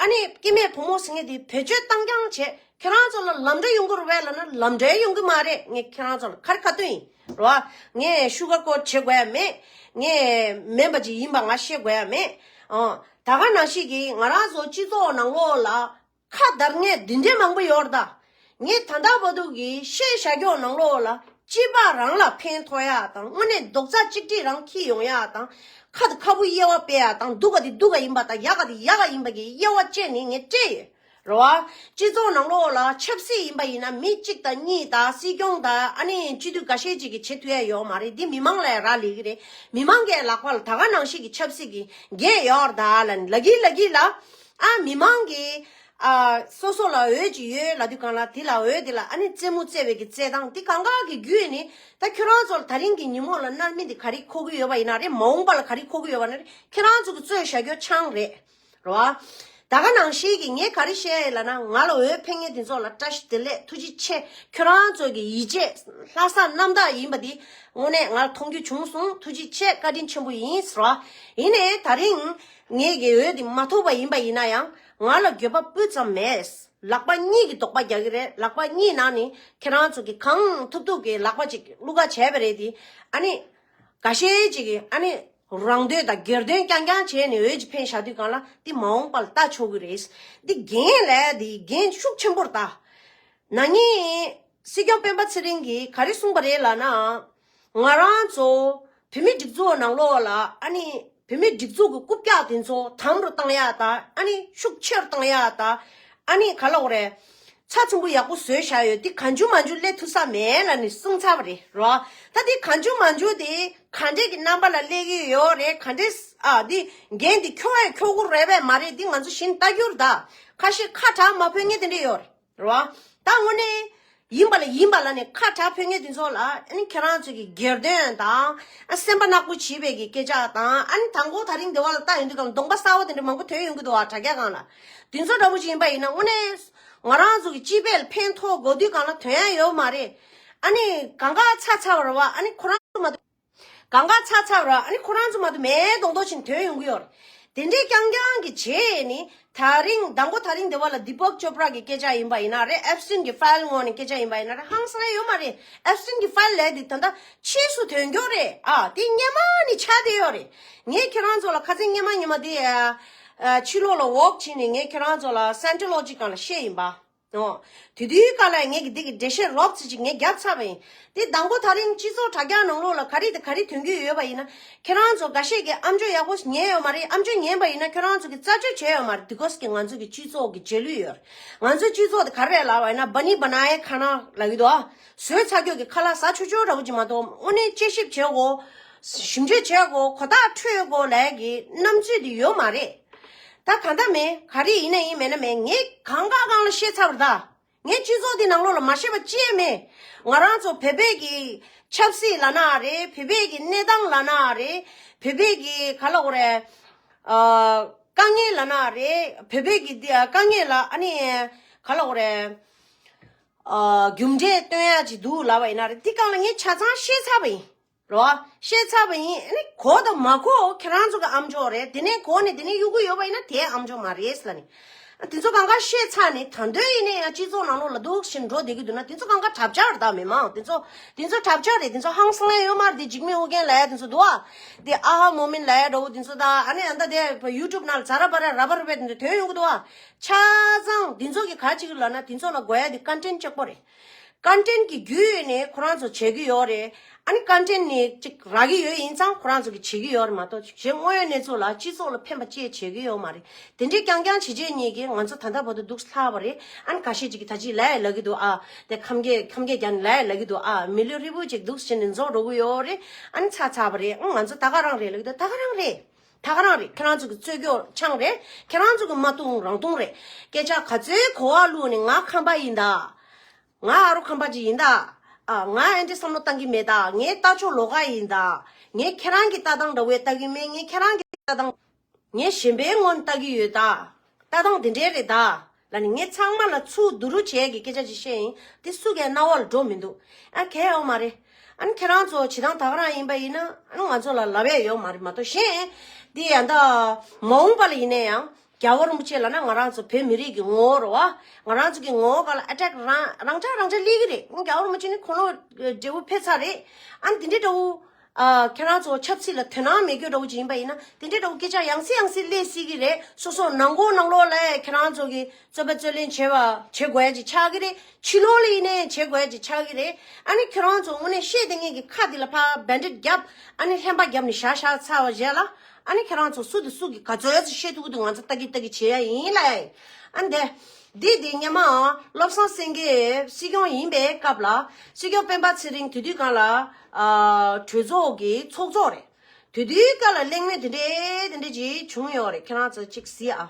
ཨ་ནི་སྐྱེ་དམན་བུ་མོ་ཟེར་མཁན་དེ་བེད་སྤྱོད་བཏང་རྐྱང་བྱས། ཁྱེད་རང་ཚོ་ལ་ལམ་འགྲོ་ཡོང་གི་རེད་པས་ལབ་ན་ལམ་འགྲོ་ཡོང་གི་མ་རེད། ངས་ཁྱེད་རང་ཚོ་ལ་ག་རེ་ཁ་ཏོན་ཡིན་རེད་བ། ངས་ཤུ་གར་ཀོ་ཊི་བྱེད་དགོས་ཡ་མེད། ངས་མིན་པ་ཅིག་ཡིན་པ་ང་བཤད་དགོས་ཡ་མེད། ཨང་། ད་ག་ནང་བཞིན་གྱི་ང་རང་ཚོ་སྤྱི་ཚོགས་ནང་ལོགས་ལ་ཁ་བརྡར་མཁན་འདི་འདྲའི་མང་པོ་ཡོད་རེད་ད། ངས་ད་ལྟ་བར་དུ་གི་བཤད་བཞག་རྒྱུ་ནང་ལོགས་ལ་སྐྱེས་པ་རང་ལ་ཕན་ཐོགས་ཡ་དང་། དངོས་གནས་རྡོག་རྩ་གཅིག་སྒྲིལ་རང་འཁྱེར་ཡོང་ཡ་དང་། ཁ་དང་ཁ་སྤུ་དབྱེ་བ་སྤེལ་ཡ་དང་། སྡུག་ག་དེ་སྡུག་ག་ཡིན་པ་དང་། ཡག་ག་དེ་ཡག་ག་ཡིན་པ་གི་དབྱེ་བ་བཅད་ནས་ངས་སྤྲད་ཡོད་རེད་བ། སྤྱི་ཚོགས་ནང་ལོགས་ལ་ཆབ་སྲིད་ཡིན་པ་ཡིན་ན་མི་གཅིག་དང་གཉིས་དང་། སྲིད་སྐྱོང་དང་། ཨ་ནི་སྤྱི་འཐུས་འགའ་ཤས་ཅིག་གིས་བྱེད་ཐུབ་ཡ་ཡོད་མ་རེད། འདི་མི་མང་ལ་ཡ་རག་ལས་ཀྱི་རེད། མི་མང་གི་ལག་པ་ལ་ད་ག་ནང་བཞིན་གྱི་ཆབ་སྲིད་ཀྱི་འགན་ཡོད་རེད་ད་ལབ་ནས་ལབ་ཀྱི་ལབ་ཀྱི་ལ། ཨ་མི་མང་གིས་ཨ་སོ་སོ་ལ་འོས་ཅིག་ཡོད་ལབ་དུས་སྒང་ལ། དེ་ལ་འོས་དེ་ལ་ཨ་ནི་རྩེད་མོ་རྩེ་བའི་གི་རྩེད་སྟངས་དེ་གང་ག་གི་བརྒྱུད་ནས། ད་ཁྱོད་རང་ཚོ་ལ་ད་རིང་གི་ཉིན་མོ་ལ་གནང་མི་དེ་ག་རེ་མཁོ་གི་ཡོད་པ་ཡིན་ན་རེད། མ་འོངས་པ་ལ་ག་རེ་མཁོ་གི་ཡོད་པ་ན་རེད། ཁྱེད་རང་ཚོ་གི་རྩོད་བཞག་རྒྱུ་ཆང་རེད། རེད་བ། ད་ག་ནང་བཞིན་གྱི་ངས་ག་རེ་བཤད་ཡོད་ལབ་ན། ང་ལ་འོས་འཕེན་མཁན་དེ་ཚོ་ལ་བཀྲ་ཤིས་བདེ་ལེགས། ཐུགས་རྗེ་ཆེ། ཁྱོད་རང་ཚོ་གི་ཡིད་ཆེས་ལྷག་བསམ་རྣམ་དག་ཡིན་པ་འདི་དངོས་གནས་ང་ལ་མཐོང་རྒྱུ་བྱུང་སོང་། ཐུགས་རྗེ་ཆེ། བཀའ་དྲིན་ཆེན་པོ་ཡིན་ཟེར་བ། ཡིན་ནའི་ད་རིང་ངས་ཀྱི་འོས་འདི་མ་ཐོབ་པ་ཡིན་པ་ཡིན་ན་ཡང་། ང་ལ་འགྱོད་པ་སྤུ་ཙམ་མེད། ལག་པ་གཉིས་ཀྱིས་རྡོག་པ་རྒྱག་གི་རེད། ལག་པ་གཉིས་ནང་ནས་ཁྱེད་རང་ཚོ་གིས་གང་ཐུབ་ཐུབ་ཀྱིས་ལག་པ་ཅིག་བླུག་ག་བྱས་པ་རེད་དེ། ཨ་ནི་འགའ་ཤས་ཅིག་གིས་ཨ་ནི་རང་འདོད་དང་སྒེར་དོན་རྐྱང་རྐྱང་བྱས་ནས་འོས་ཅིག་འཕེན་བཞག་དུས་སྒང་ལ། འདི་མ་འོངས་པ་ལ་ལྟ་ཆོག་གི་རེད། འདི་འགན་ལས་འདི་འགན་ཤུགས་ཆེན་པོ་རེད་ད། ན་ནིང་སྲིད་སྐྱོང་སྤེན་པ་ཚེ་རིང་གིས་ག་རེ་གསུངས་པ་རེད་ལབ་ན། ང་རང་ཚོ་བོད་མི་སྒྲིག་འཛུགས་ནང་ལོགས་ལ་ཨ་ནི་བོད་མི་སྒྲིག་འཛུགས་ཀྱི་རྐུབ་བཀྱག་དེ་ཚོ་དམ་རུ་བཏང་ཡ་དང་། ཨ་ནི་ཤུགས་ཆེ་རུ་བཏང་ཡ་དང་། ཨ་ནི་ག་ལབ་དགོས་རེད། ཚགས་ཚུད་པོ་ཡག་པོ་བཟོས་བཞག་ཡོད། འདི་གང་བྱུང་མང་བྱུང་སླེབས་ཐུབ་ས་མེད་ལབ་ནས་གསུངས་ཚར་བ་རེད་རོ། ད་འདི་གང་བྱུང་མང་བྱུང་དེ་ག་འདྲས་ཀྱི་རྣམ་པ་ལ་སླེབས་ཀྱི་ཡོད་རེད། ག་འདྲས། ཨ་འདི་འགན་འདི་འཁྱོག་ཡ་འཁྱོག་གི་རེད་པས་མ་རེད། འདི་ང་ཚོ་གཞི་ནས་ལྟ་རྒྱུ་རེད་ད། ཁ་ཤས་ཁ་གྲག་མ་ཕོད་མཁན་དེ་འདྲས་ཡོད་རེད། རེད་བ། ད་དངོས་གནས་ཡིན་པ་ལ་ཡིན་པ་ལ་ནས་ཁ་གྲག་ཕོད་མཁན་དེ་ཚོ་ལ། ཨ་ནི་ཁྱེད་རང་ཚོ་གི་སྒེར་དོན་དང་། ཨ་སེམས་པ་ནག་པོ་བྱེད་པའི་གི་སྐད་ཆ་དང་། ཨ་ནི་དང་པོ་ད་རིང་འདི་བ་ལ་ལྟ་ཡོང་དུས་སྒང་གདོང་པ་གསར་པ་དེ་འདྲ་མང་པོ་ཐོན་ཡོང་གི་འདུག་བ། དྲ་རྒྱ་སྒང་ལ་དེ་ཚོ་འདྲ་པོ་ཅིག་ཡིན་པ་ཡིན་ན། དངོས་གནས་ང་རང་ཚོ་གི་སྤྱི་པའི་ལ་ཕན་ཐོགས་དགོས་དུས་སྒང་ལ་ཐོན་ཡ་ཡོད་མ་རེད། ཨ་ནི་གང་ག་ཚ་ཚ་བ་རེད་བ། ཨ་ནི་ཁོ་རང་ཚོ་མ་གཏོགས། གང་ག་ཚ་ཚ་བ་རེད། ཨ་ནི་ཁོ་རང་ཚོ་མ་གཏོགས་མེད་མདོག་མདོག་བྱས་ནས་ཐོན་ཡོང་གི་ཡོད་རེད། དེ་འདྲའི་རྐྱང་རྐྱང་གི་རྗེས་ནས་ད་རིང་དང་པོ་ད་རིང་འདི་བ་ལ་དི་པོག་ཅོ་པྲ་གི་སྐད་ཆ་ཡིན་པ་ཡིན་ན་རེད། ཨེབ་སི་ཊིན་གི་ཕའིལ་ངོས་ནས་སྐད་ཆ་ཡིན་པ་ཡིན་ན་རེད། ཧང་སང་ཡོད་མ་རེད། ཨེབ་སི་ཊིན་གི་ཕའིལ་ལས་དེ་ད་ལྟ་ཕྱིས་སུ་ཐོན་རྒྱུ་རེད། ཨ་དེ་སྔོན་མ་ནས་ཆགས་བསྡད་ཡོད་རེད། ངས་ཁྱེད་རང་ཚོ་ལ་ཁ་སང་སྔོན་མ་སྔོན་མ་དེ་ཨ་ཨ་ཕྱི་ལོགས་ལ་ཝོག་བྱས་ནས་ངས་ཁྱེད་རང་ཚོ་ལ་སའིན་ཊོ་ལོ་ཇི་སྒང་ལ་བཤད་ཡིན་པ། ཨོ། དེ་དུས་སྐབས་ལ་ངས་ཀྱི་འདི་གི་འགྲེལ་བཤད་རོབ་ཙམ་ཅིག་ངས་བརྒྱབ་ཚར་བ་ཡིན། དེ་དང་པོ་ད་རིང་སྤྱི་ཚོགས་དྲ་རྒྱ་ནང་ལོགས་ལ་ག་རེ་དང་ག་རེ་ཐོན་གྱི་ཡོད་པ་ཡིན་ན། ཁྱེད་རང་ཚོ་འགའ་ཤས་ཀྱིས་ཨམ་ཅོག་ཡག་པོ་ཉན་ཡོད་མ་རེད། ཨམ་ཅོག་ཉན་པ་ཡིན་ན་ཁྱེད་རང་ཚོ་གིས་རྩད་གཅོད་བྱས་ཡོད་མ་རེད། དེ་གོས་ཀྱི་ང་ཚོ་གི་སྤྱི་ཚོགས་ཀྱི་རྗེས་ལུས་ཡོད་རེད། ང་ཚོའི་སྤྱི་ཚོགས་དེ་ག་རེ་རེད་ལབ་པ་ཡིན་ན། བ་ནི་བ་ན་ཡའི་ཁ་ན་ལབ་ཀྱི་འདུག་ཨ། ཟོས་ཚར་རྒྱུ་གི་ཁ་ལག་ཟ་ཆོག་ཆོག་འདྲ་པོ་ཅིག་མ་གཏོགས། དངོས་གནས་དཔྱད་ཞིབ་བྱེད་དགོས། ཞིབ་འཇུག་བྱེད་དགོས། གོ་བརྡ་འཕྲོད་དགོས་ལབ་ཀྱི་རྣམ་དཔྱོད་དེ་ཡོད་མ་རེད། ད་གང་ལྟར་མིན། ག་རེ་ཡིན་ན་ཡིན་མིན་ན་མིན། ངས་གང་ག་གང་ལ་བཤད་ཚར་བ་རེད་ད། ངས་སྤྱི་ཚོགས་འདི་ནང་ལོགས་ལ་མ་བཤད་པ་ཅི་ཡང་མེད། ང་རང་ཚོ་བོད་པའི་གི་ཆབ་སྲིད་ལབ་ན་རེད། བོད་པའི་གི་གནས་སྟངས་ལབ་ན་རེད། བོད་པའི་གི་ག་ལབ་དགོས་རེད། ཨ་དཀའ་ངལ་ལབ་ན་རེད། བོད་པའི་གི་འདི་དཀའ་ངལ་ལ་ཨ་ནི་ག་ལབ་དགོས་རེད། ཨ་རྒྱུ་འབྲས་སྟོན་ཡ་ཅིག་འདུག་ལབ་པ་ཡིན་ན་རེད། འདི་སྒང་ལ་ངས་ཆ་ཚང་བཤད་ཚར་བ་ཡིན། རོ། བཤད་ཚར་བ་ཡིན། ཨ་ནི་གོ་དང་མ་གོ་ཁྱེད་རང་ཚོ་གི་ཨམ་ཅོག་རེད། དེ་ནས་གོ་ནས་དེ་ནས་གཡུག་གི་ཡོད་པ་ཡིན་ན་དེའི་ཨམ་ཅོག་མ་རེད་ལབ་ནས། དེ་ཚོ་གང་ག་བཤད་ཚར་ནས། ད་དུང་ཡིན་ནའི་ཡང་སྤྱི་ཚོགས་ནང་ལོགས་ལ་འདུག་བཞིན་འགྲོ་བསྡད་ཀྱི་འདུག་ན། དེ་ཚོ་གང་ག་དྲག་ཆར་ད་མི་མང་དེ་ཚོ། དེ་ཚོ་དྲག་ཆར་རེད། དེ་ཚོ་ཧང་སང་ཡོད་མ་རེད། དེ་འཇིགས་མེད་ཨོ་རྒྱན་ལབ་ཡ་དེ་ཚོ་འདུག་ཨ། དེ་ཨ་ཧ་མོ་མིན་ལབ་ཡ་འདྲ་བོ་དེ་ཚོ་ད། ཨ་ནི་ཨ་ད་དེ་ཡུ་ཊུབ་ནང་ལ་ཛ་ར་པ་ར་ར་པ་ར་པ་དེ་འདྲ་ཐོན་ཡོང་གི་འདུག་ཨ། ཆ་ཚང་དེ་ཚོ་གི་ག་ཅིག་ལབ་ན། དེ་ཚོ་ལ་དགོས་ཡ་དེ་ཀོན་ཊེན་ཊི་གཅིག་པོ་རེད། ཀོན་ཊེན་ཊི་གི་བརྒྱུད་ནས་ཁོ་རང་ཚོ་བྱེད་ཀྱི་ཡོད་རེད། ཨ་ནི་ཀོན་ཊེན་ཊི་ནི་ཅིག་རག་གི་ཡོད་ཡིན་ཙང་ཁོ་རང་ཚོ་གི་བྱེད་ཀྱི་ཡོད་རེད་མ་གཏོགས། གཞན་དངོས་ཡོད་གནས་ཚུལ་ལ་སྤྱི་ཚོགས་ལ་ཕན་པ་ཅིག་བྱེད་ཀྱི་ཡོད་མ་རེད། དེ་འདྲའི་རྐྱང་རྐྱང་བྱེད་བྱེད་ཉིད་ཀྱིས་ང་ཚོ་ད་ལྟ་བར་དུ་འདུག་ལྷག་པ་རེད། ཨ་ནི་ཁ་ཤས་ཅིག་གིས་ད་ཅི་ལབ་ཡ་ལབ་ཀྱི་འདུག་ཨ། དེ་ཁམས་སྐད་ཁམས་སྐད་རྒྱག་ནས་ལབ་ཡ་ལབ་ཀྱི་འདུག་ཨ། མི་ལུས་ཧྲིལ་པོ་ཅིག་འདུག་བྱས་ནས་རྫོགས་འགྲོ་གི་ཡོད་རེད། ཨ་ནི་ཚར་ཚར་བ་རེད། ཨང་ང་ཚོ་ད་ག་རང་རེད་ལབ་ཀྱི་འདུག་ད་ག་རང་རེད། ད་ག་རང་རེད། ཁྱེད་རང་ཚོ་གི་རྩོད་རྒྱུ་ཆང་རེད། ཁྱེད་རང་ཚོ་གི་མ་བཏུང་རང་བཏུང་རེད། སྐད་ཆ་ག་ཚོད་གོ་བ་བླུགས་ནས་ང་ཁམས་པ་ཡིན་ད། ང་ཨ་རོ་ཁམས་པ་ཅིག་ཡིན་ད། ཨ། ང་ཨེ་འདྲའི་བསམ་བློ་བཏང་གི་མེད་ད། ངའི་ལྟ་ཕྱོགས་ལོགས་ཀ་ཡིན་ད། ངས་ཁྱེད་རང་གི་ལྟ་སྟངས་འདྲ་བོ་ལྟ་གི་མེད། ངས་ཁྱེད་རང་གི་ལྟ་སྟངས། ངས་གཞན་པའི་ངོས་ནས་ལྟ་གི་ཡོད་ད། ལྟ་སྟངས་འདི་འདྲའི་རེད་ད། ལབ་ནས་ངས་ཚང་མ་ལ་ཚུར་བསྡུ་རུབ་བྱས་ཀྱི་སྐད་ཆ་ཅིག་བཤད་ཡིན། དེ་སུ་གའི་རྣ་བ་ལ་འགྲོ་མི་འདུག་ཨ། གལ་ཡོད་མ་རེད། ཨ་ནི་ཁྱེད་རང་ཚོ་བྱེད་སྟངས་ད་ག་རང་ཡིན་པ་ཡིན་ན། ཨ་ནི་ང་ཚོ་ལ་ལབ་ཡ་ཡོད་མ་རེད་མ་གཏོགས། གཞན་དེ་ཡང་ད་མ་འོངས་པ་ལ་ཡིན་ན་ཡང་། རྒྱལ་བ་རིན་པོ་ཆེ་ལབ་ན་ང་རང་ཚོ་བོད་མི་རིགས་ཀྱི་ངོ་བོ་རེད་བ། ང་རང་ཚོ་གི་ངོ་བོ་སྒང་ལ་ཨ་ཊེག་རང་རང་འཇགས་རང་འཇགས་སླེབས་ཀྱི་རེད། རྒྱལ་བ་རིན་པོ་ཆེ་ནི་ཁོ་ལོ་འབྲས་བུ་ཕེབས་ཚར་རེད། ཨ་ནི་དེ་འདྲའི་འདྲ་བོ། ཨ། ཁྱེད་རང་ཚོ་ཆབ་སྲིད་ལ་དོ་སྣང་མེད་རྒྱུ་འདྲ་བོ་ཅིག་ཡིན་པ་ཡིན་ན། དེ་འདྲའི་འདྲ་བོ་སྐད་ཆ་ཡང་སེ་ཡང་སེ་སླེབས་སྲིད་ཀྱི་རེད། སོ་སོ་ནང་ཁུལ་ནང་ལོགས་ལ་ཁྱེད་རང་ཚོ་གི་རྩོད་པ་རྩོད་ལེན་བྱེད་པ་བྱེད་དགོས་ཡ་ཅིག་ཆགས་ཀྱི་རེད། ཕྱི་ལོགས་ལ་ཡིན་ནའི་བྱེད་དགོས་ཡ་ཅིག་ཆགས་ཀྱི་རེད། ཨ་ནི་ཁྱེད་རང་ཚོ་དངོས་གནས་བཤད་བསྡད་མཁན་གྱི་ཁ་འདི་ལ་ཕར་བེན་ཌེཌ་བརྒྱབ། ཨ་ནི་ལྷན་པ་བརྒྱབ་ནས་བཞག་བཞག་ཚར་བ་རྗེས་ལ། ཨ་ནི་ཁྱེད་རང་ཚོ་སུ་དང་སུ་གིས་ག་ཚོད་ཙམ་བཤད་ཐུབ་ཀྱི་འདུག་ང་ཚོ་ལྟ་གི་ལྟ་གི་བྱེད་ཡ་ཡིན་ལ། ཨ་ནི་དེ་འདི་འདི་སྔོན་མ་བློ་བཟང་སེང་གེ་སྲིད་སྐྱོང་ཡིན་པའི་སྐབས་ལ། སྲིད་སྐྱོང་སྤེན་པ་ཚེ་རིང་དེ་དུས་སྒང་ལ། ཨ། གྲོས་ཚོགས་ཀྱི་ཚོགས་གཙོ་རེད། དེ་དུས་སྐབས་ལ་གླེང་མོལ་དེ་འདྲའི་དེ་འདྲའི་ཅིག་བྱུང་ཡོད་རེད། ཁྱེད་རང་ཚོ་ཅིག་གཟིགས་ཨ།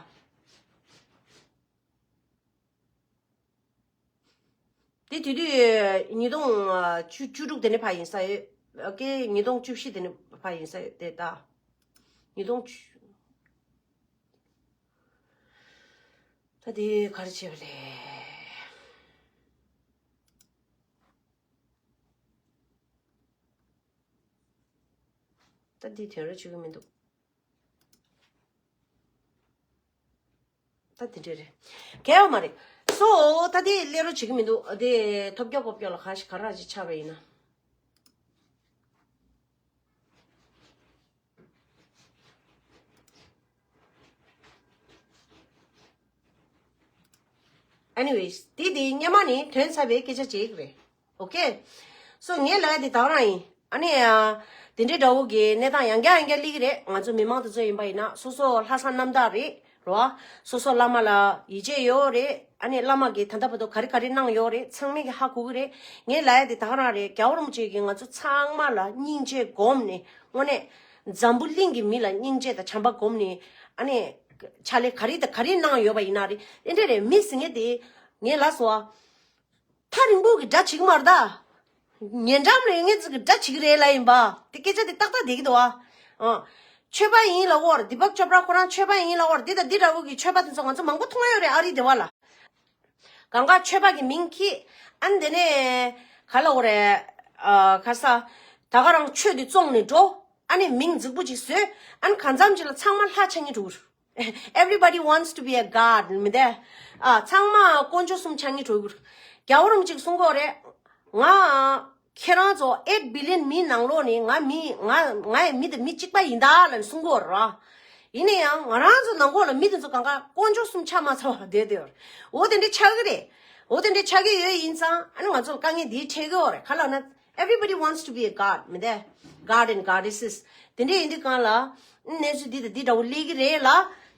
དེ་དུས་དུས་ཉིས་སྟོང་བཅུ་བཅུ་དྲུག་དེ་ནས་ཕར་ཡིན་ས་ཡོད། ཨོ་ཀེ། ཉིས་སྟོང་བཅུ་བཞི་དེ་ནས་ཕར་ཡིན་ས་ཡོད་དེ་ད། ཉིས་སྟོང་བཅུ། ད་དེ་ག་རེ་བྱས་པ་རེད། ད་འདི་དོན་ར་བྱེད་ཀྱི་མི་འདུག་ད་འདི་འདྲ་རེད། གལ་ཡོད་མ་རེད། སོ། ད་འདི་སླེབས་རོགས་བྱེད་ཀྱི་མི་འདུག་དེ་ཐོབ་རྒྱག་ཀོབ་རྒྱག་ལ་ག་ཞིག་ག་ར་ཅིག་ཆགས་པ་ཡིན་ན། Anyways, དེ་དེ་སྔོན་མ་ནས་ཐོན་ཚར་བའི་སྐད་ཆ་ཅིག་རེད། ཨོ་ཀེ། སོ་ངས་ལབ་ཡ་དེ་ད་ག་རང་ཡིན། ཨ་ནི་ཡ། དེ་འདྲའི་འདྲ་བོ་གི་གནས་སྟངས་ཡང་བསྐྱར་ཡང་བསྐྱར་སླེབས་ཀྱི་རེད། ང་ཚོ་མི་མང་དེ་ཚོ་ཡིན་པ་ཡིན་ན། སོ་སོ་ལྷག་བསམ་རྣམ་དག་རེད་རོ། སོ་སོ་བླ་མ་ལ་ཡིད་ཆེས་ཡོད་རེད། ཨ་ནི་བླ་མ་གིས་ད་ལྟ་བར་དུ་ག་རེ་ག་རེ་གནང་ཡོད་རེད། ཚང་མས་ཀྱི་ཧ་གོ་གི་རེད། ངས་ལབ་ཡ་དེ་ད་ག་རང་རེད། རྒྱལ་བ་རིན་པོ་ཆེ་གིས་ང་ཚོ་ཚང་མ་ལ་སྙིང་རྗེ་སྒོམ་ནས། དངོས་གནས་འཛམ་བུ་གླིང་གི་མི་ལ་སྙིང་རྗེ་དང་བྱམས་པ་སྒོམ་ནས། ཨ་ནི་ཕྱག་ལས་ག་རེ་དང་ག་རེ་གནང་ཡོད་པ་ཡིན་ན་རེད། དེ་འདྲ་རེད། མི་ཟེར་མཁན་དེ་ངས་ལབ་སོང་ཨ། ཐག་རིང་པོ་གི་དགྲ་བྱེད་ཀྱི་མ་རེད་ད། ཉེ་འགྲམ་ལ་ཡོད་མཁན་ཚོ་གི་དགྲ་བྱེད་ཀྱི་རེད་ལབ་ཡིན་པ། དེ་སྐད་ཆ་དེ་ཏག་ཏག་བསྡད་ཀྱི་འདུག་ཨ། ཨ། ཆོས་པ་ཡིན་ལབ་ཀྱི་ཡོད་རེད། དི་པག་ཅོ་པྲ་ཁོ་རང་ཆོས་པ་ཡིན་ལབ་ཀྱི་ཡོད་རེད། དེ་དང་དེ་འདྲ་བོ་གི་ཆོས་པ་དེ་ཚོ་ང་ཚོ་མང་པོ་མཐོང་ཡ་ཡོད་རེད། ཨ་རི་སྡེ་བ་ལ། གང་ག་ཆོས་པ་གི་མིང་ཁྱེར། ཨ་ནི་དེ་ནས་ག་ལབ་དགོས་རེད། ཨ། ག་ས། ད་ག་རང་ཆོས་དེ་བཙོང་ནས་འགྲོ། ཨ་ནི་མིང་རྫིག་པོ་ཅིག་བཟོས། ཨ་ནི་གང་འཚམ་ཅིག་ལ་ཚང་མ་ལྷ་ཆགས་སྙིང་འདོད་ཀྱི་རེད། Everybody wants to be a god མི་འདུག་ཨ། ཚང་མ་དཀོན་མཆོག་གསུམ་ཆགས་སྙིང་འདོད་ཀྱི་རེད། རྒྱལ་བ་རིན་པོ་ཆེས་གསུང་གི་ཡོད་རེད། ང་ཁྱེད་རང་ཚོ་eight billion མིའི་ནང་ལོགས་ནས་ང་མི་ང་ང་ཡི་མི་དེ་མི་གཅིག་པ་ཡིན་ད་ལབ་ནས་གསུང་གི་ཡོད་རེད། ཡིན་ན་ཡང་ང་རང་ཚོ་ནང་ལོགས་ལ་མི་དེ་ཚོ་གང་ག་དཀོན་མཆོག་གསུམ་ཆགས་མ་ཚར་བ་བསྡད་དེ་ཡོད་རེད། འོ་དེ་འདྲ་ཆགས་ཀྱི་རེད། འོ་དེ་འདྲ་ཆགས་ཀྱི་ཡོད་ཡིན་ཙང་། ཨ་ནི་ང་ཚོ་ལ་དཀའ་ངལ་འདི་འཕྲད་ཀྱི་ཡོད་རེད། ག་ལབ་ན། Everybody wants to be a god མི་འདུག God and goddesses དེ་འདྲ་ཡིན་དུས་སྒང་ལ། གནས་ཚུལ་འདི་དང་འདི་འདྲ་བོ་སླེབས་ཀྱི་རེད་ལ།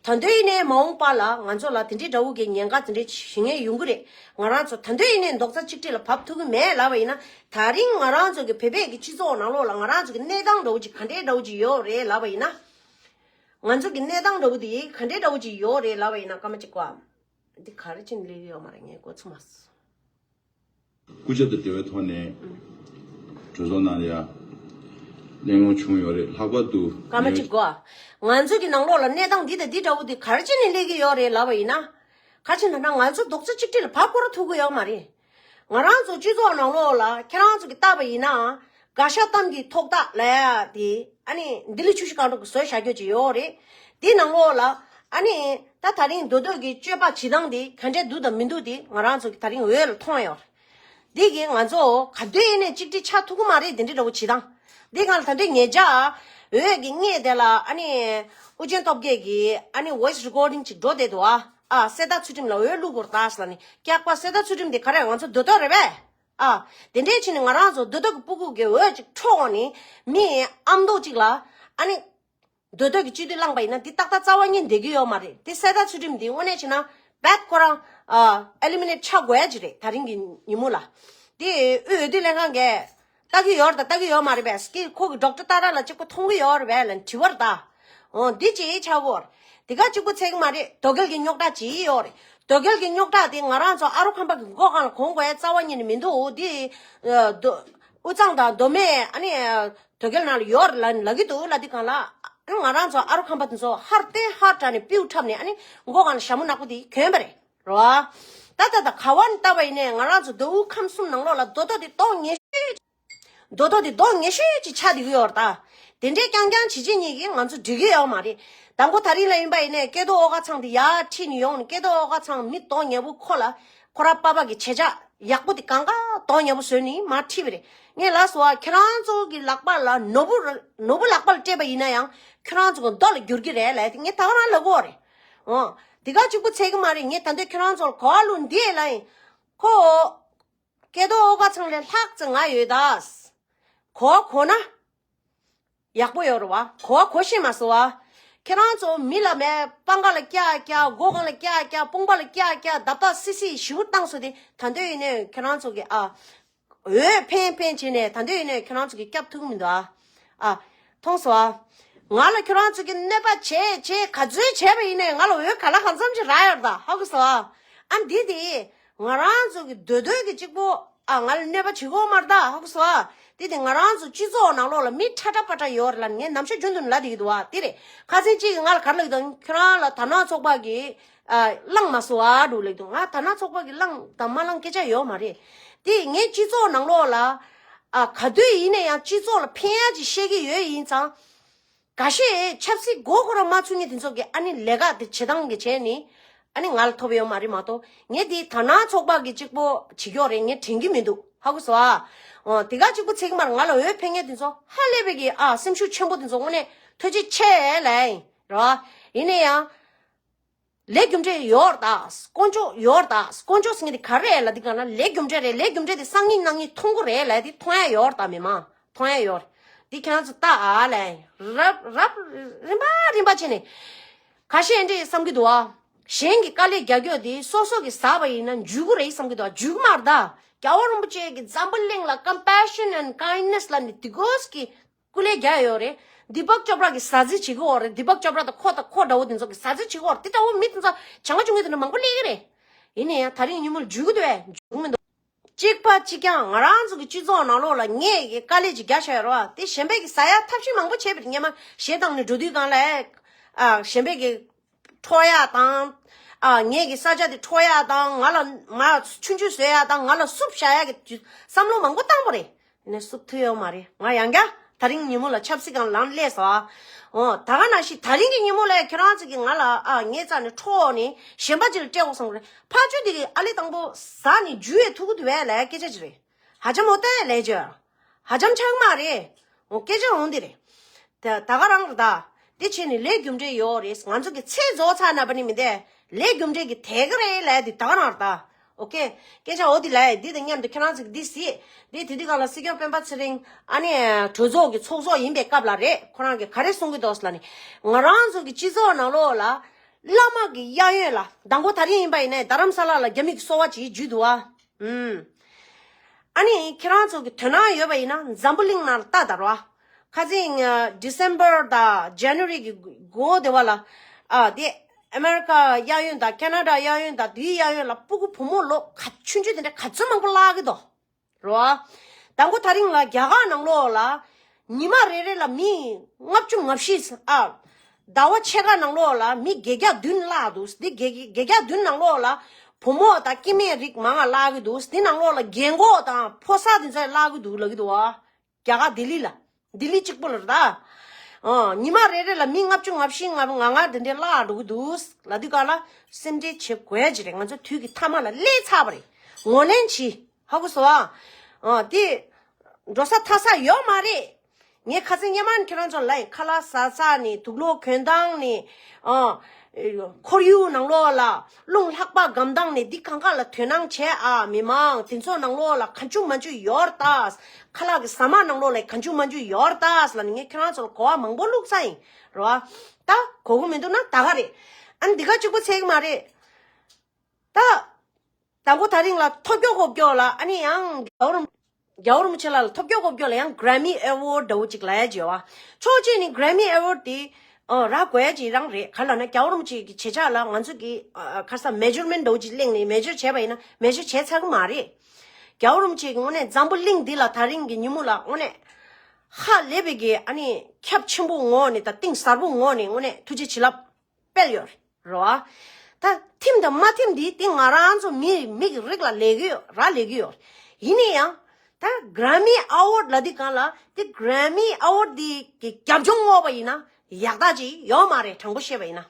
ད་དུང་ཡིན་ནའི་མ་འོངས་པ་ལ་ང་ཚོ་ལ་དེ་འདྲའི་འདྲ་བོ་གི་ཉེན་ཁ་དེ་འདྲ་ཞིག་ངེས་ཡོང་གི་རེད། ང་རང་ཚོ་ད་དུང་ཡིན་ནའི་རྡོག་རྩ་གཅིག་སྒྲིལ་ལ་བབས་ཐུབ་ཀྱི་མེད་ལབ་པ་ཡིན་ན། ད་རིང་ང་རང་ཚོ་གི་བོད་པའི་གི་སྤྱི་ཚོགས་ནང་ལོགས་ལ་ང་རང་ཚོ་གི་གནས་སྟངས་འདྲ་བོ་ཅིག་ག་འདྲའི་འདྲ་བོ་ཅིག་ཡོད་རེད་ལབ་པ་ཡིན་ན། ང་ཚོ་གི་གནས་སྟངས་འདྲ་བོ་དེ་ག་འདྲའི་འདྲ་བོ་ཅིག་ཡོད་རེད་ལབ་པ་ཡིན་ན། སྐར་མ་གཅིག་གོ་ཨ། འདི་ག་རེ་བྱས་ནས་སླེབས་ཀྱི་ཡོད་མ་རེད། ངས་མགོ་ཚོས་མ་སོང་། སྐུ་ཚབ་དང་འབྲེལ་བའི་ཐོག་ནས་གྲོས་ཚོགས་ནང་ལ་ཡ་གླེང་སློང་བྱུང་ཡོད་རེད། ལྷག་པར་དུ་སྐར་མ་ངས་གཅིག་གོ་ང་ཚོ་གི་ནང་ལོགས་ལ་གནས་སྟངས་འདི་དང་འདི་འདྲ་བོ་འདི་ག་རེ་བྱས་ནས་སླེབས་ཀྱི་ཡོད་རེད་ལབ་པ་ཡིན་ན། ག་རེ་བྱས་ན་ད་ང་ཚོ་རྡོག་རྩ་གཅིག་སྒྲིལ་ལ་བབས་ཁོ་རང་ཐུབ་ཀྱི་ཡོད་མ་རེད། ང་རང་ཚོ་སྤྱི་ཚོགས་ནང་ལོགས་ལ་ཁྱེད་རང་ཚོ་གིས་བལྟས་པ་ཡིན་ན། དགའ་ཤ་གཏམ་གྱི་ཐོག་ཐག་ལབ་ཡ་དེ། ཨ་ནི་ལྡི་ལི་ཆུ་བཞི་སྒང་དྲུག་གིས་བཟོས་བཞག་རྒྱུ་ཅིག་ཡོད་རེད། དེའི་ནང་ལོགས་ལ། ཨ་ནི་ ད་ད་རིང་རྡོ་རྡོ་གི་སྤྱོད་པ་བྱེད་སྟངས་དེ་ག་འདྲས་འདུག་དང་མི་འདུག་དེ་ང་རང་ཚོ་གི་ད་རིང་འོད་ལ་མཐོང་ཡོད་རེད། འདི་གིས་ང་ཚོ་ག་དུས་ཡིན་ནས་གཅིག་སྒྲིལ་ཆགས་ཐུབ་ཀྱི་མ་རེད། དེ་འདྲའི་འདྲ་བོ་བྱེད་སྟངས་འདི་སྒང་ལ་ད་འདྲའི་ཉེ་ཆར་འོད་ཀྱི་སྔས་དེ་ལ་ཨ་ནི་ཨུ་རྒྱན་སྟོབས་རྒྱལ་གྱི་ཨ་ནི་voice recording་ཅིག་འགྲོ་བསྡད་འདུག་ཨ། ཨ་གསེར་རྟ་ཚུལ་ཁྲིམས་ལ་འོད་བླུག་དགོས་རེད་ད་ཟེར་ལབ་ནས། སྐྱག་པ་གསེར་རྟ་ཚུལ་ཁྲིམས་དེ་ག་རེ་ང་ཚོ་རྡོ་རྡོ་རེད་པས། ཨ། དེ་འདྲའི་ཕྱིན་ནས་ང་རང་ཚོ་རྡོ་རྡོ་གི་སྤུ་གུ་གི་འོད་ཅིག་འཕྲོ་འོང་ནས་མི་ཨ་མདོ་གཅིག་ལ་ཨ་ནི་རྡོ་རྡོ་གི་སྤྱི་འཐུས་བླངས་པ་ཡིན་ན་འདི་ཏག་ཏག་རྩ་བ་ཉིད་བསྡད་ཀྱི་ཡོད་མ་རེད། དེ་གསེར་རྟ་ཚུལ་ཁྲིམས་འདི་དངོས་གནས་བྱས་ན་རྦད་ཁོ་རང་ཨ་eliminate་ཆགས་དགོས་ཡ་ཅིག་རེད། ད་རིང་གི་ཉིན་མོ་ལ་དེ་དབུས་འོས་བསྡུ་ལྷན་ཁང་གིས་ལྟ་གི་ཡོད་རེད་ད། ལྟ་གི་ཡོད་མ་རེད་པས། ཁོ་གི་ཌོག་ཊར་ཏཱ་ར་ལ་གཅིག་པོ་མཐོང་གི་ཡོད་རེད་པས་ལབ་དྲི་བ་རེད་ད། འོ་འདི་ཅིག་ཆགས་ཀྱི་ཡོད་རེད། དེ་ག་གཅིག་པོ་ཚད་ཀྱི་མ་རེད། རྡོ་རྒྱལ་གྱི་རྙོག་དྲ་ཅིག་ཡོད་རེད། རྡོ་རྒྱལ་གྱི་རྙོག་དྲ་དེ་ང་རང་ཚོ་ཨ་རོ་ཁམས་པ་གི་མགོ་སྒང་ལ་གོན་དགོས་ཡ་རྩ་བ་ཉིད་ནས་མི་འདུག་འདི་ཨ་རྡོ་དབུས་གཙང་དང་མདོ་སྨད་ཨ་ནི་རྡོ་རྒྱལ་ནང་ལ་ཡོད་རེད་ལབ་ལབ་ཀྱི་འདུག་ལབ། དེ་སྒང་ལ་ང་རང་ཚོ་ཨ་རོ་ཁམས་པ་དེ་ཚོ་ཧར་བརྟན་ཧར་དྲགས་ནས་པིའུ་འཁྲབ་ནས་ཨ་ནི་མགོ་སྒང་ལ་ཞྭ་མོ་ནག་པོ་དེ་གྱོན་པ་རེད། རེད་བ། ད་ད་ད་ག་བ་ནས་བལྟས་པ་ཡིན་ནའི་ང་རང་ཚོ་མདོ་དབུས་ཁམས་གསུམ་ནང་ལོགས་ལ་རྡོ་རྡོ་དེ་མདོག་ངན་ཤོས། རྡོ་རྡོ་དེ་མདོག་ངན་ཤོས་ཅིག་ཆགས་བསྡད་ཀྱི་ཡོད་རེད་ད། དེ་འདྲའི་རྐྱང་རྐྱང་བྱེད་བྱེད་གཉིས་ཀྱིས་ང་ཚོ་འགྲིག་གི་ཡོད་མ་རེད། དང་པོ་ད་རིང་ལ་ཡིན་པ་ཡིན་ནའི་སྐལ་རྡོར་ཨོ་དཀར་ཚང་དེ་ཡར་ཁྲིད་ནས་ཡོང་ནས། སྐལ་རྡོར་ཨོ་དཀར་ཚང་མི་མདོག་ངན་པོ། ཁོ་ལ་ཁོ་ར་པ་ཕ་གི་བྱེད་བྱ་ཡག་པོ་དེ་གང་ག་མདོག་ངན་པོ་བཟོས་ནས་མར་ཁྲིད་པ་རེད། ངས་ལབ་སོང་བ། ཁྱེད་རང་ཚོ་གི་ལག་པ་ལ་ནོར་བུ་ར་ནོར་བུ་ལག་པ་ལ་སྤྲད་པ་ཡིན་ན་ཡང་ཁྱེད་རང་ཚོ་གི་རྡོ་ལ་འགྱུར་གྱི་རེད་ལབ་དེ་ངས་ད་ག་རང་ལབ་ཀྱི་ཡོད་རེད། འོ་དེ་ག་གཅིག་པོ་ཚད་ཀྱི་མ་རེད། ངས་ད་ལྟ་ཁྱེད་རང་ཚོ་ལ་གོ་བ་ལོན་འདི་ལབ་ཡིན། ཁོ། སྐལ་རྡོར་ཨོ་དཀར་ཚང་ལས་ལྷག་ཙམ་ང་ཡོད་ད། གོ་གོ་ན། ཡག་པོ་ཡོད་རེད་བ། གོ་བ་གོ་ཤེས་མ་སོང་བ། ཁྱེད་རང་ཚོ་མི་ལ་མེད་པང་ཁ་ལ་སྐྱག་སྐྱག་སྒོ་སྒང་ལ་སྐྱག་སྐྱག་དཔུང་པ་ལ་སྐྱག་སྐྱག་རྡབ་རྡབ་སི་སི་ཞེ་པོ་བཏང་སོང་དེ། ད་དུང་ཡིན་ནའི་ཁྱེད་རང་ཚོ་གི་ཨ། འོས་འཕེན་འཕེན་བྱས་ནས་ད་དུང་ཡིན་ནའི་ཁྱེད་རང་ཚོ་གི་སྐྱབས་ཐུབ་ཀྱི་མི་འདུག་ཨ། ཨ། མཐོང་སོང་ཨ། ང་ལ་ཁྱོད་རང་ཚོ་གིས་གནོད་པ་བྱས་བྱས་ག་ཚོད་བྱས་པ་ཡིན་ནའི་ང་ལ་འོས་ག་ལ་གང་འཚམ་ཅིག་རག་ཡོད་རེད་ད། ཧ་གོ་སོང་ཨ། ཨ་འདི་དེ་ང་རང་ཚོ་གི་འདོད་འདོད་ཀྱི་གཅིག་པོ་ཨ་ང་ལ་གནོད་པ་བྱེད་ཀྱི་ཡོད་མ་རེད་ད། ཧ་གོ་སོང་ཨ། འདི་དེ་ང་རང་ཚོ་སྤྱི་ཚོགས་ནང་ལོགས་ལ་མི་ཁྲ་ཁྲ་པ་ཁྲ་ཡོད་རེད་ལབ་ངས་ནམ་ཞག་རྒྱུན་དུ་ལབ་བསྡད་ཀྱི་འདུག་ཨ། དེ་རེད། ཁ་སང་གཅིག་གིས་ང་ལ་ག་རེ་ལབ་ཀྱི་འདུག་ཁྱོད་རང་ལ་དར་ནག་ཚོགས་པ་གིས་ཨ་བླངས་མ་སོང་ཨ་འདྲ་ལབ་ཀྱི་འདུག་ང་དར་ནག་ཚོགས་པ་གིས་བླངས་དང་མ་བླངས་སྐད་ཆ་ཡོད་མ་རེད། དེ་ངས་སྤྱི་ཚོགས་ནང་ལོགས་ལ། ཨ་ག་དུས་ཡིན་ན་ཡང་སྤྱི་ཚོགས་ལ་ཕན་ཡག་ཅིག་བཤད་ཀྱི་ཡོད་ཡིན་ཙང་། འགའ་ཤས་ཆབ་སྲིད་མགོ་སྐོར་མ་ཚུགས་མཁན་དེ་ཚོ་གི་ཨ་ནི་ལས་ཀ་དེ་བྱེད་སྟངས་ཀྱི་བྱས་ནི། ཨ་ནི་ང་ལ་ཐོབ་ཡོད་མ་རེད་མ་གཏོགས། ངས་དེ་དར་ནག་ཚོགས་པ་གི་གཅིག་པོ་བྱེད་ཀྱི་ཡོད་རེད་ངས་དྲན་གྱི་མི་འདུག་ཧ་གོ་སོང་ཨ། འོ་དེ་ག་གཅིག་པོ་ཚད་ཀྱི་མ་རེད། ང་ལ་འོས་འཕེན་མཁན་དེ་ཚོ་ཧ་ལས་པའི་གི་ཨ་སེམས་ཤུགས་ཆེན་པོ་དེ་ཚོ་དངོས་གནས་ཐུགས་རྗེ་ཆེ་ལབ་ཡིན་རེད་བ། ཡིན་ན་ཡང་། ལས་རྒྱུ་འབྲས་ཡོད་རེད་ད། དཀོན་མཆོག་ཡོད་རེད་ད། དཀོན་མཆོག་ཟེར་མཁན་དེ་ག་རེ་རེད་ལབ་དུས་སྒང་ལ་ལས་རྒྱུ་འབྲས་རེད། ལས་རྒྱུ་འབྲས་དེ་སང་ཉིན་གནངས་ཉིན་མཐོང་གི་རེད་ལབ་དེ་མཐོང་ཡ་ཡོད་རེད་ད། མི་མང་མཐོང་ཡ་ཡོད་རེད། འདི་ཁྱེད་རང་ཚོ་ལྟ་ཨ་ལབ་ཡིན། རབ་རབ་རིམ་པ་རིམ་པ་བྱས་ནས་ཁ་ཤས་འདྲ་བསམ་གྱི་འདུག་ཨ། གཞན་གྱི་དཀའ་ལས་རྒྱག་རྒྱུ་དེ་སོ་སོ་གིས་ཟ་བ་ཡིན་ན་འཇུ་གི་རེད་བསམ་གྱི་འདུག་ཨ། འཇུ་གི་མ་རེད་ད། རྒྱལ་བ་རིན་པོ་ཆེ་གིས་འཛམ་བུ་གླིང་ལ་compassion and kindness ལབ་ནས་དེ་གོས་ཀྱི་སྐུ་ལས་རྒྱག་ཡོད་རེད། དི་པག་ཅོ་པྲ་གི་ཟ་ཟི་བྱེད་ཀྱི་ཡོད་རེད། དི་པག་ཅོ་པྲ་དང་ཁོ་དང་ཁོ་འདྲ་བོ་དེ་ཚོ་གི་ཟ་ཟི་བྱེད་ཀྱི་ཡོད་རེད། དེ་འདྲ་བོ་མི་དེ་ཚོ་བྱང་ཆུང་གི་དེ་འདྲ་མང་པོ་སླེབས་ཀྱི་རེད། ཡིན་ན་ཡང་ད་རིང་ཉིན་མོར་འཇུ་གི་འདུག་བས་འཇུ་གི་མི་འདུག་གཅིག་པ་གཅིག་རྐྱང་ང་རང་ཚོ་གི་སྤྱི་ཚོགས་ནང་ལོགས་ལ་ངས་ཀྱི་དཀའ་ལས་ཅིག་རྒྱག་བཞག་ཡོད་རེད་བ། དེ་གཞན་པས་ཀྱི་ཟ་ཡ་ཐབས་ཤེས་མང་པོ་བྱས་པ་རེད། སྔོན་མ་གཞས་བཏང་ནས་འགྲོ་དུས་སྒང་ལ་ཨ་གཞན་པས་ཀྱི་འཕྲོག་ཡག་དང་། ཨ་ངེད་ཀྱི་ས་ཆ་དེ་འཕྲོག་ཡག་དང་། ང་ལ་ང་ཆུང་ཆུང་བཟོ་ཡག་དང་། ང་ལ་སུབ་བཞག་ཡག་གི་བསམ་བློ་མང་པོ་བཏང་པ་རེད། ཡིན་ནའི་སུབ་ཐུབ་ཡོད་མ་རེད། ང་ཡང་བསྐྱར་ད་རིང་ཉིན་མོ་ལ་ཆབ་སྲིད་སྒང་ལངས་སླེབས་སོང་། ཨ་འོ་ད་ག་ནང་བཞིན་ད་རིང་གི་ཉིན་མོ་ལ་ཁྱེད་རང་ཚོ་གིས་ང་ལ་ཨ་ངའི་རྩ་ནས་འཕྲོག་ནས་གཞན་པ་ཅིག་ལ་སྤྲད་དགོས་བསམ་གི་རེད། ཕར་ཕྱོགས་དེ་གིས་ཨ་ལེ་དང་པོ་ཟ་ནས་འཇུ་ཡས་ཐུག་གི་འདུག་བས་ལབ་སྐད་ཆ་ཅིག་རེད། ཧ་ཅང་མོ་ཏའི་ལས་བྱོས། ཧ་ཅང་ཆགས་མ་རེད། འོ་སྐད་ཆ་འོང་དེ་རེད། ད་ད་ག་རང་རེད་ད། དེ་བྱས་ནས་ལས་རྒྱུ་འབྲས་ཡོད་རེད། ང་ཚོ་གི་ཚེ་རྫོགས་ཚར་ན་པ་ནི་མི་འདས། ལས་རྒྱུ་འབྲས་ཀྱི་དེ་ག་རེད་ལབ་དེ་ད་ག་རང་རེད་ད། ཨོ་ཀེ། སྐད་ཆ་འོ་དེ་ལབ་ཡས་འདི་དང་མཉམ་དུ་ཁྱེད་རང་ཚོ་གི་འདི་གཟིགས། འདི་དེ་དུས་སྒང་ལ་སྲིད་སྐྱོང་སྤེན་པ་ཚེ་རིང་ཨ་ནི་གྲོས་ཚོགས་ཀྱི་ཚོགས་གཙོ་ཡིན་པའི་སྐབས་ལ་རེད། ཁོ་རང་གིས་ག་རེ་གསུང་གི་འདུག་ཟེར་ལབ་ནི། ང་རང་ཚོ་གི་སྤྱི་ཚོགས་ནང་ལོགས་ལ་བླ་མ་གི་གཡས་གཡོན་ལ། དང་པོ་ད་རིང་ཡིན་པ་ཡིན་ནའི་རྡ་རམ་ས་ལ་ལ་རྒྱ་མི་གི་གསོལ་བ་ཅིག་འཇུས་འདུག་ཨ། ཨུམ། ཨ་ནི་ཁྱེད་རང་ཚོ་གི་དོ་སྣང་ཡོད་པ་ཡིན་ན་འཛམ་བུ་གླིང་ནང་ལ་ལྟ་དང་རོ། ཁ་སང་ཨ་December་དང་January་གི་འགོ་དེ་བ་ལ། ཨ་དེ་ཨ་མེ་རི་ཀ་གཡས་གཡོན་དང་ཁེ་ན་ཌ་གཡས་གཡོན་དང་དེའི་གཡས་གཡོན་ལ་སྤུ་གུ་བུ་མོ་ལོ་ག་ཆུང་ཆུང་དེ་འདྲ་ག་ཚོད་མང་པོ་བརླག་གི་འདུག་རོ། དང་པོ་ད་རིང་ལ་རྒྱ་གར་ནང་ལོགས་ལ་ཉི་མ་རེ་རེ་ལ་མི་ལྔ་བཅུ་ང་བཞི་ཨ། ཟླ་བ་ཕྱེད་ཀ་ནང་ལོགས་ལ་མི་བརྒྱད་བརྒྱ་བདུན་བརླག་འདུག་འདི་བརྒྱད་བརྒྱད་བརྒྱ་བདུན་ནང་ལོགས་ལ་བུ་མོ་དང་སྐྱེ་དམན་རིགས་མང་བ་བརླག་གི་འདུག་འདི་ནང་ལོགས་ལ་རྒན་གོག་དང་ཕོ་གསར་དེ་ཚོ་བརླག་གི་འདུག་ལབ་ཀྱི་འདུག་བ། རྒྱ་གར་ལྡི་ལི་ལ། ལྡི་ལི་གཅིག་པོ་ལ་རེད་ད། ཨ། ཉི་མ་རེ་རེ་ལ་མི་ལྔ་བཅུ་ང་བཞི་ང་ལྔ་ལྔ་དེ་འདྲའི་བརླག་འགྲོ་གི་འདུག་ལབ་དུས་ག་ལ་སེམས་ཁྲལ་བྱེད་དགོས་ཡ་ཅིག་རེད། ང་ཚོ་དུས་ཀྱི་མཐའ་མ་ལ་སླེབས་ཚར་བ་རེད། ངོས་ལེན་གྱིས། ཧ་གོ་སོང་ཨ། ཨ། དེ་འགྲོ་ས་ཐར་ས་ཡོད་མ་རེད། ངས་ཁ་སང་སྔོན་མ་ནས་ཁྱེད་རང་ཚོ་ལ་ཡིན། ཁ་ལག་ཟ་ས་ནས། དུག་ལོག་གྱོན་སྟངས་ནས། ཨ། ཁོར་ཡུག་ནང་ལོགས་ལ་རླུང་ལྷགས་པ་སྒམ་སྟངས་ནས། འདི་གང་ག་ལ་དོ་སྣང་བྱས་ཨ། མི་མང་དེ་ཚོ་ནང་ལོགས་ལ་གང་བྱུང་མང་བྱུང་ཡོད་རེད་ད། ཁ་ལག་གི་ཟ་མ་ནང་ལོགས་ལ་གང་བྱུང་མང་བྱུང་ཡོད་རེད་ད་ལབ་ནས་ངས་ཁྱེད་རང་ཚོ་ལ་གོ་བ་མང་པོ་བླུགས་ཚར་ཡིན། རེད་བ། ད་གོ་གི་མི་འདུག་ན་ད་ག་རེད། ཨ་ནི་འདི་ག་གཅིག་པོ་ཚད་གི་མ་རེད། ད། དང་པོ་དེ་རིང་ལ་ཐོབ་སྐྱོ་ཧོབ་སྐྱོ་ལ། ཨ་ནི་ཡང་རྒྱལ་བ་རིན་རྒྱལ་བ་རིན་པོ་ཆེ་ལགས་ལ་ཐོབ་སྐྱོ་ཧོབ་སྐྱོ་ལ་ཡང་Grammy Award འདྲ་བོ་ཅིག་ལབ་ཡ་ཅིག་ཡོད་བ། ཕྱོགས་གཅིག་ནས་Grammy Award དེ་ཨ་རག་དགོས་ཡ་ཅིག་རང་རེད། ག་ལབ་ན་རྒྱལ་བ་རིན་པོ་ཆེ་གི་བྱེད་ཕྱོགས་ལ་ང་ཚོ་གི་ཨ་ཨ་ག་རེ་ཟ་measurement འདྲ་བོ་ཅིག་གླེང་ནས་measure བྱས་པ་ཡིན་ན་measure བྱས་ཚར་གི་མ་རེད། རྒྱལ་བ་རིན་པོ་ཆེ་གི་དངོས་གནས་འཛམ་བུ་གླིང་འདི་ལ་དེ་རིང་གི་ཉིན་མོ་ལ་དངོས་གནས་ཧ་ལས་པའི་གི་ཨ་ནི་ཁྱབ་ཆེན་པོ་ངོས་ནས་དང་གཏིང་ཟབ་པོ་ངོས་ནས་དངོས་གནས་ཐུགས་རྗེ་བྱིན་རླབས་སྤེལ་ཡོད་རེད། རེད་བ། ད་ཐིམ་དང་མ་ཐིམ་འདི་དེ་ང་རང་ཚོ་མི་མི་གི་རིགས་ལ་ལས་ཀྱི་ཡོད་ར། ལས་ཀྱི་ཡོད། ཡིན་ན་ཡང་ད་Grammy Award ལབ་དུས་སྒང་ལ་དེ་Grammy Award འདི་གི་རྒྱབ་ལྗོངས་བསྔོགས་པ་ཡིན་ན་ཡག་རྟགས་ཅིག་ཡོད་མ་རེད། དྲང་པོ་བཤད་པ་ཡིན་ན།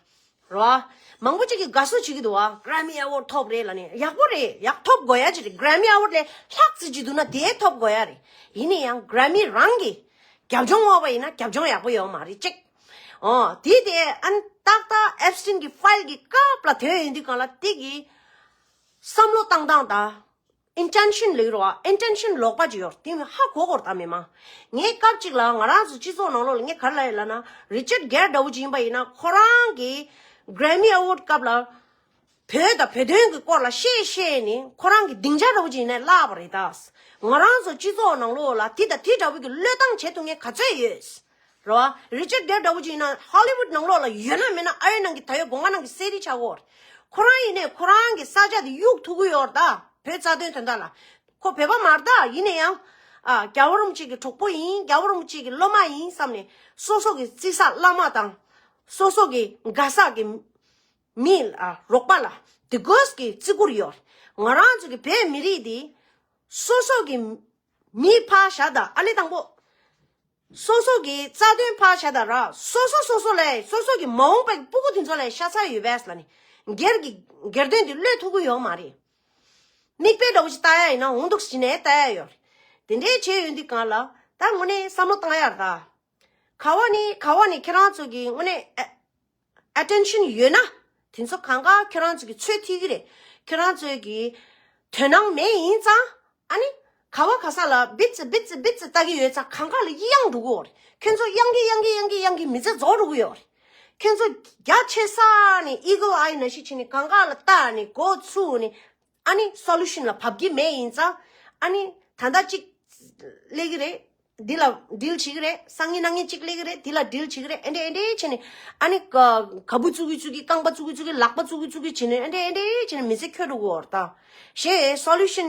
རེད་བ། མང་པོ་ཅིག་གིས་དགའ་བསུ་བྱེད་ཀྱི་འདུག་བ། Grammy Award ཐོབ་རེད་ལབ་ནས། ཡག་པོ་རེད། ཡག་ཐོབ་དགོས་ཡ་ཅིག་རེད། Grammy Award ལས་ལྷག་ཙི་ཅིག་འདུག་ན་དེ་ཐོབ་དགོས་ཡ་རེད། ཡིན་ན་ཡང་Grammy རང་གི་རྒྱབ་ལྗོངས་བསྔོགས་པ་ཡིན་ན་རྒྱབ་ལྗོངས་ཡག་པོ་ཡོད་མ་རེད་ཅིག་ཨོ། དེ་དེ་ཨ་ནི་ཏག་ཏག་Epstein གི་file གི་སྐབས་ལ་དེ་ཡིན་དུས་སྒང་ལ་དེ་གི་བསམ་བློ་བཏང་སྟངས་དང་། Intention ལབ་ཀྱི་རེད་བ། Intention ལོག་པ་ཅིག་ཡོད་རེད། དེ་ཧ་གོ་གོ་རེད་ད་མི་མང་། ངས་སྐབས་གཅིག་ལ་ང་རང་ཚོ་སྤྱི་ཚོགས་ནང་ལོགས་ལ་ངས་ག་རེ་ལབ་ཡོད་ལབ་ན། Richard Gere འདྲ་བོ་ཅིག་ཡིན་པ་ཡིན་ན་ཁོ་རང་གི་Grammy Award སྐབས་ལ། བོད་དང་བོད་དོན་གྱི་སྐོར་ལ་བཤད་བཤད་ནས་ཁོ་རང་གི་སྡིངས་ཆ་འདྲ་བོ་ཅིག་ནས་བརླག་པ་རེད་ད། ང་རང་ཚོ་སྤྱི་ཚོགས་ནང་ལོགས་ལ་དེ་དང་དེ་འདྲ་བོ་གི་བློས་བཏང་བྱེད་ཐུབ་མཁན་ག་ཚོད་ཡོད། རེད་བ། Richard Gere འདྲ་བོ་ཅིག་ཡིན་ན་Hollywood ནང་ལོགས་ལ་ཡོད་ན་མེད་ན་ཨ་རིའི་ནང་གི་ད་ཡོད་སྒོ་ང་ནང་གི་གསེར་རི་ཆགས་ཡོད་རེད། ཁོ་རང་ཡིན་ནས་ཁོ་རང་གི་ས་ཆ་དེ་གཡུག་ཐུབ་ཀྱི་ཡོད་རེད་ད། བོད་རྩ་དོན་དོན་དག་ལ། ཁོ་བོད་པ་མ་རེད་ད། ཡིན་ན་ཡང་ཨ་རྒྱལ་བ་རིན་པོ་ཆེ་གི་གྲོགས་པོ་ཡིན། རྒྱལ་བ་རིན་པོ་ཆེ་གི་སློབ་མ་ཡིན་བསམ་ནས་སོ་སོ་གི་རྩིས་ས་བླ་མ་དང་། སོ་སོ་གི་དགའ་ས་གི་མི་ལ་རོགས་པ་ལ་དེ་གོས་ཀྱི་བརྩི་བཀུར་ཡོད། ང་རང་ཚོ་གི་བོད་མི་རིགས་འདི་སོ་སོ་གི་མི་ཕར་བཞག་དང་། ཨ་ལེ་དང་པོ་སོ་སོ་གི་རྩ་དོན་ཕར་བཞག་དང་ར། སོ་སོ་སོ་སོ་ལ་སོ་སོ་གི་མ་འོངས་པའི་སྤུ་གུ་དེ་ཚོ་ལ་ཤ་ཚ་ཡོད་པས་ལབ་ནས་སྒེར་གྱི་སྒེར་དོན་དེ་བློས་ཐུབ་ཀྱི་ཡོད་མ་རེད། མིག་དཔེ་འདྲ་བོ་ཞིག་ལྟ་ཡ་ཡིན་ན་འོང་འདུག་ཟེར་ནས་ལྟ་ཡ་ཡོད་རེད། དེ་འདྲའི་བྱས་ཡོང་དུས་སྒང་ལ་ད་དངོས་གནས་བསམ་བློ་བཏང་ཡ་རེད་ད། ག་བ་ནས་ག་བ་ནས་ཁྱེད་རང་ཚོ་གི་དངོས་གནས་ཨ་attention ཡོད་ན། དེ་ཚོ་གང་ག་ཁྱེད་རང་ཚོ་གི་ཚོད་ཐིག་གི་རེད། ཁྱེད་རང་ཚོ་གི་དོ་སྣང་མེད་ཡིན་ཙང་། ཨ་ནི་ག་བ་ག་ས་ལ་བིད་ཙི་བིད་ཙི་བིད་ཙི་ལྟ་གི་ཡོད་ཙང་གང་ག་ལ་གཡང་འགྲོ་གི་ཡོད་རེད། ཁྱེད་ཚོ་གཡང་གི་གཡང་གི་གཡང་གི་གཡང་གི་མི་ཚེ་རྫོགས་འགྲོ་གི་ཡོད་རེད། ཁྱེད་ཚོ་རྒྱ་ཆེ་ས་ནས་eagle eye ནང་བཞིན་བྱས་ནས་གང་ག་ལ་ལྟ་ནས་མགོ་ཚུགས་ནས། ཨ་ནི་solution ལ་བབས་ཀྱི་མེད་ཡིན་ཙང་། ཨ་ནི་ད་ལྟ་གཅིག་སླེབས་ཀྱི་རེད། འདི་ལ་deal བྱེད་ཀྱི་རེད། སང་ཉིན་གནངས་ཉིན་གཅིག་སླེབས་ཀྱི་རེད། འདི་ལ་deal བྱེད་ཀྱི་རེད། ཨེ་འདྲ་ཨེ་འདྲ་བྱས་ནས་ཨ་ནི་ཀ་ཀ་བུ་བཙུགས་ཀྱི་བཙུགས་ཀྱི། རྐང་པ་བཙུགས་ཀྱི་བཙུགས་ཀྱི། ལག་པ་བཙུགས་ཀྱི་བཙུགས་ཀྱི་བྱས་ནས་ཨེ་འདྲ་ཨེ་འདྲ་བྱས་ནས་མི་ཚེ་འཁྱོལ་འགྲོ་གི་ཡོད་རེད་ད། ཞེས་solution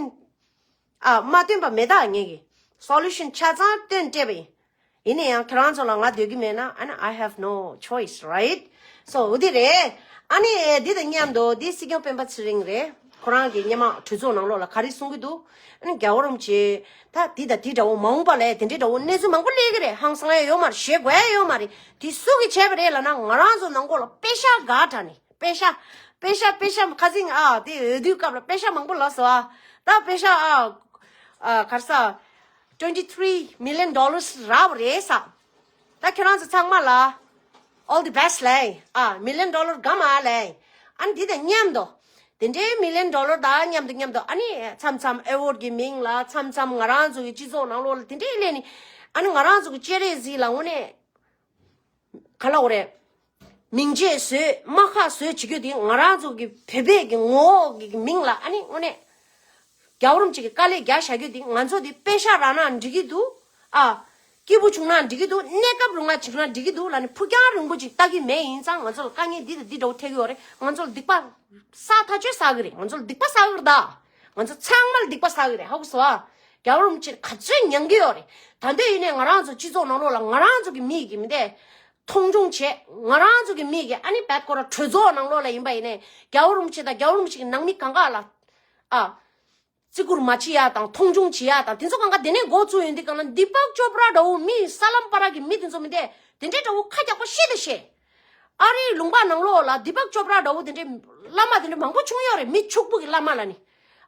ཨ་མ་བཏོན་པ་མེད་ད། ངས་ཀྱི་solution ཆ་ཚང་བཏོན་སྤྲད་པ་ཡིན། ཡིན་ན་ཡང་ཁྱེད་རང་ཚོ་ལ་ང་སྡོད་ཀྱི་མེད་ན། ཨ་ནི་I have no choice, right? So འོ་དེ་རེད། ཨ་ནི་འདི་དང་མཉམ་དུ་འདི་སྲིད་སྐྱོང་སྤེན་པ་ཚེ་རིང་རེད། ཁོ་རང་གིས་སྔོན་མ་གྲོས་ཚོགས་ནང་ལོགས་ལ་ག་རེ་གསུང་གི་འདུག་ཨ་ནི་རྒྱལ་བ་རིན་པོ་ཆེ་ད་འདི་དང་འདི་འདྲ་བོ་མ་འོངས་པ་ལ་དེ་འདྲའི་འདྲ་བོ་གནས་ཚུལ་མང་པོ་སླེབས་ཀྱི་རེད། ཧང་སང་ཡ་ཡོད་མ་རེད། ཞེད་དགོས་ཡ་ཡོད་མ་རེད། དེ་སུ་གིས་བྱས་པ་རེད་ལབ་ན་ང་རང་ཚོ་ནང་ཁོག་ལ་པེ་ཤ་དགའ་དྲགས་ནས། པེ་ཤ། པེ་ཤ། པེ་ཤ། ཁ་སང་ཨ་དེ་འོས་བསྡུའི་སྐབས་ལ་པེ་ཤ་མང་པོ་ལབ་སོང་ཨ། ད་པེ་ཤ་ཨ་ཨ་ག་རེ་ཟ། twenty three million dollars རག་པ་རེད་ཟེར། ད་ཁྱེད་རང་ཚོ་ཚང་མ་ལ་all the best ལབ་ཨ། million dollar དགའ་མ་ལབ། ཨ་ནི་འདི་དང་མཉམ་དུ་དེ་འདྲའི་million dollar དང་མཉམ་དུ་མཉམ་དུ་ཨ་ནི་མཚམས་མཚམས་award གི་མིང་ལ་མཚམས་མཚམས་ང་རང་ཚོ་གི་སྤྱི་ཚོགས་ནང་ལོགས་ལ་དེ་འདྲའི་སླེབས་ནས་ཨ་ནི་ང་རང་ཚོ་གི་སྤྱན་རས་གཟིགས་ལ་དངོས་གནས། ག་ལབ་དགོས་རེད། མིང་ཆད་བཟོས་རྨ་ཁ་བཟོས་བྱེད་རྒྱུ་དེ་ང་རང་ཚོ་གི་བོད་པའི་གི་ངོ་བོ་གི་མིང་ལ་ཨ་ནི་དངོས་གནས་རྒྱལ་བ་རིན་པོ་ཆེ་གི་དཀའ་ལས་རྒྱག་བཞག་རྒྱུ་དེ། ང་ཚོ་དེ་པེ་ཤ་རག་ན་འགྲིག་གི་འདུག་ཨ། སྐྱིད་པོ་བྱུང་ན་འགྲིག་གི་འདུག་གནས་སྐབས་རིང་ལ་བྱུང་ན་འགྲིག་གི་འདུག་ལབ་ནས་ཕུགས་རྒྱང་རིང་པོ་ཅིག་ལྟ་གི་མེད་ཡིན་ཙང་། ང་ཚོ་ལ་དཀའ་ངལ་འདི་དང་འདི་འདྲ་བོ་འཕྲད་ཀྱི་ཡོད་རེད། ང་ཚོ་ལ་སྡིག་པ་བསགས་ཐག་ཆོད་བསགས་ཀྱི་རེད། ང་ཚོ་ལ་སྡིག་པ་བསགས་ཀྱི་རེད་ད། ང་ཚོ་ཚང་མ་ལ་སྡིག་པ་བསགས་ཀྱི་རེད། ཧ་གོ་སོང་ཨ། རྒྱལ་བ་རིན་པོ་ཆེ་ག་ཚོད་མྱང་གི་ཡོད་རེད། ད་འདོད་ཡིན་ནའི་ང་རང་ཚོ་སྤྱི་ཚོགས་ནང་ལོགས་ལ་ང་རང་ཚོ་གི་མི་གི་མི་དེ་མཐོང་ཆུང་བྱས། ང་རང་ཚོ་གི་མི་གི་ཨ་ནི་བད་ཀོ་ར་གྲོས་ཚོགས་ནང་ལོགས་ལ་ཡིན་པ་ཡིན་ནའི་རྒྱལ་བ་རིན་པོ་ཆེ་དང་རྒྱལ་བ་རིན་པོ་ཆེ་གི་ནང་མི་གང་ག་ལ་ཨ། བརྩི་བཀུར་མ་བྱེད་ཡ་དང་མཐོང་ཆུང་བྱེད་ཡ་དང་དེ་ཚོ་གང་ག་དེ་ནས་འགོ་བཙུགས་ཡོང་དུས་གང་ལ་དི་པག་ཅོ་པྲ་འདྲ་བོ་མི་ས་ལམ་པ་ར་གི་མི་དེ་ཚོ་མི་འདས་དེ་འདྲའི་འདྲ་བོ་ཁ་རྒྱག་པ་ཤེས་དང་ཤེས། ཨ་རིའི་ལུང་པ་ནང་ལོགས་ལ་དི་པག་ཅོ་པྲ་འདྲ་བོ་དེ་འདྲའི་བླ་མ་དེ་འདྲ་མང་པོ་བྱུང་ཡོད་རེད། མི་ཕྱུག་པོ་གི་བླ་མ་ལ་ནི།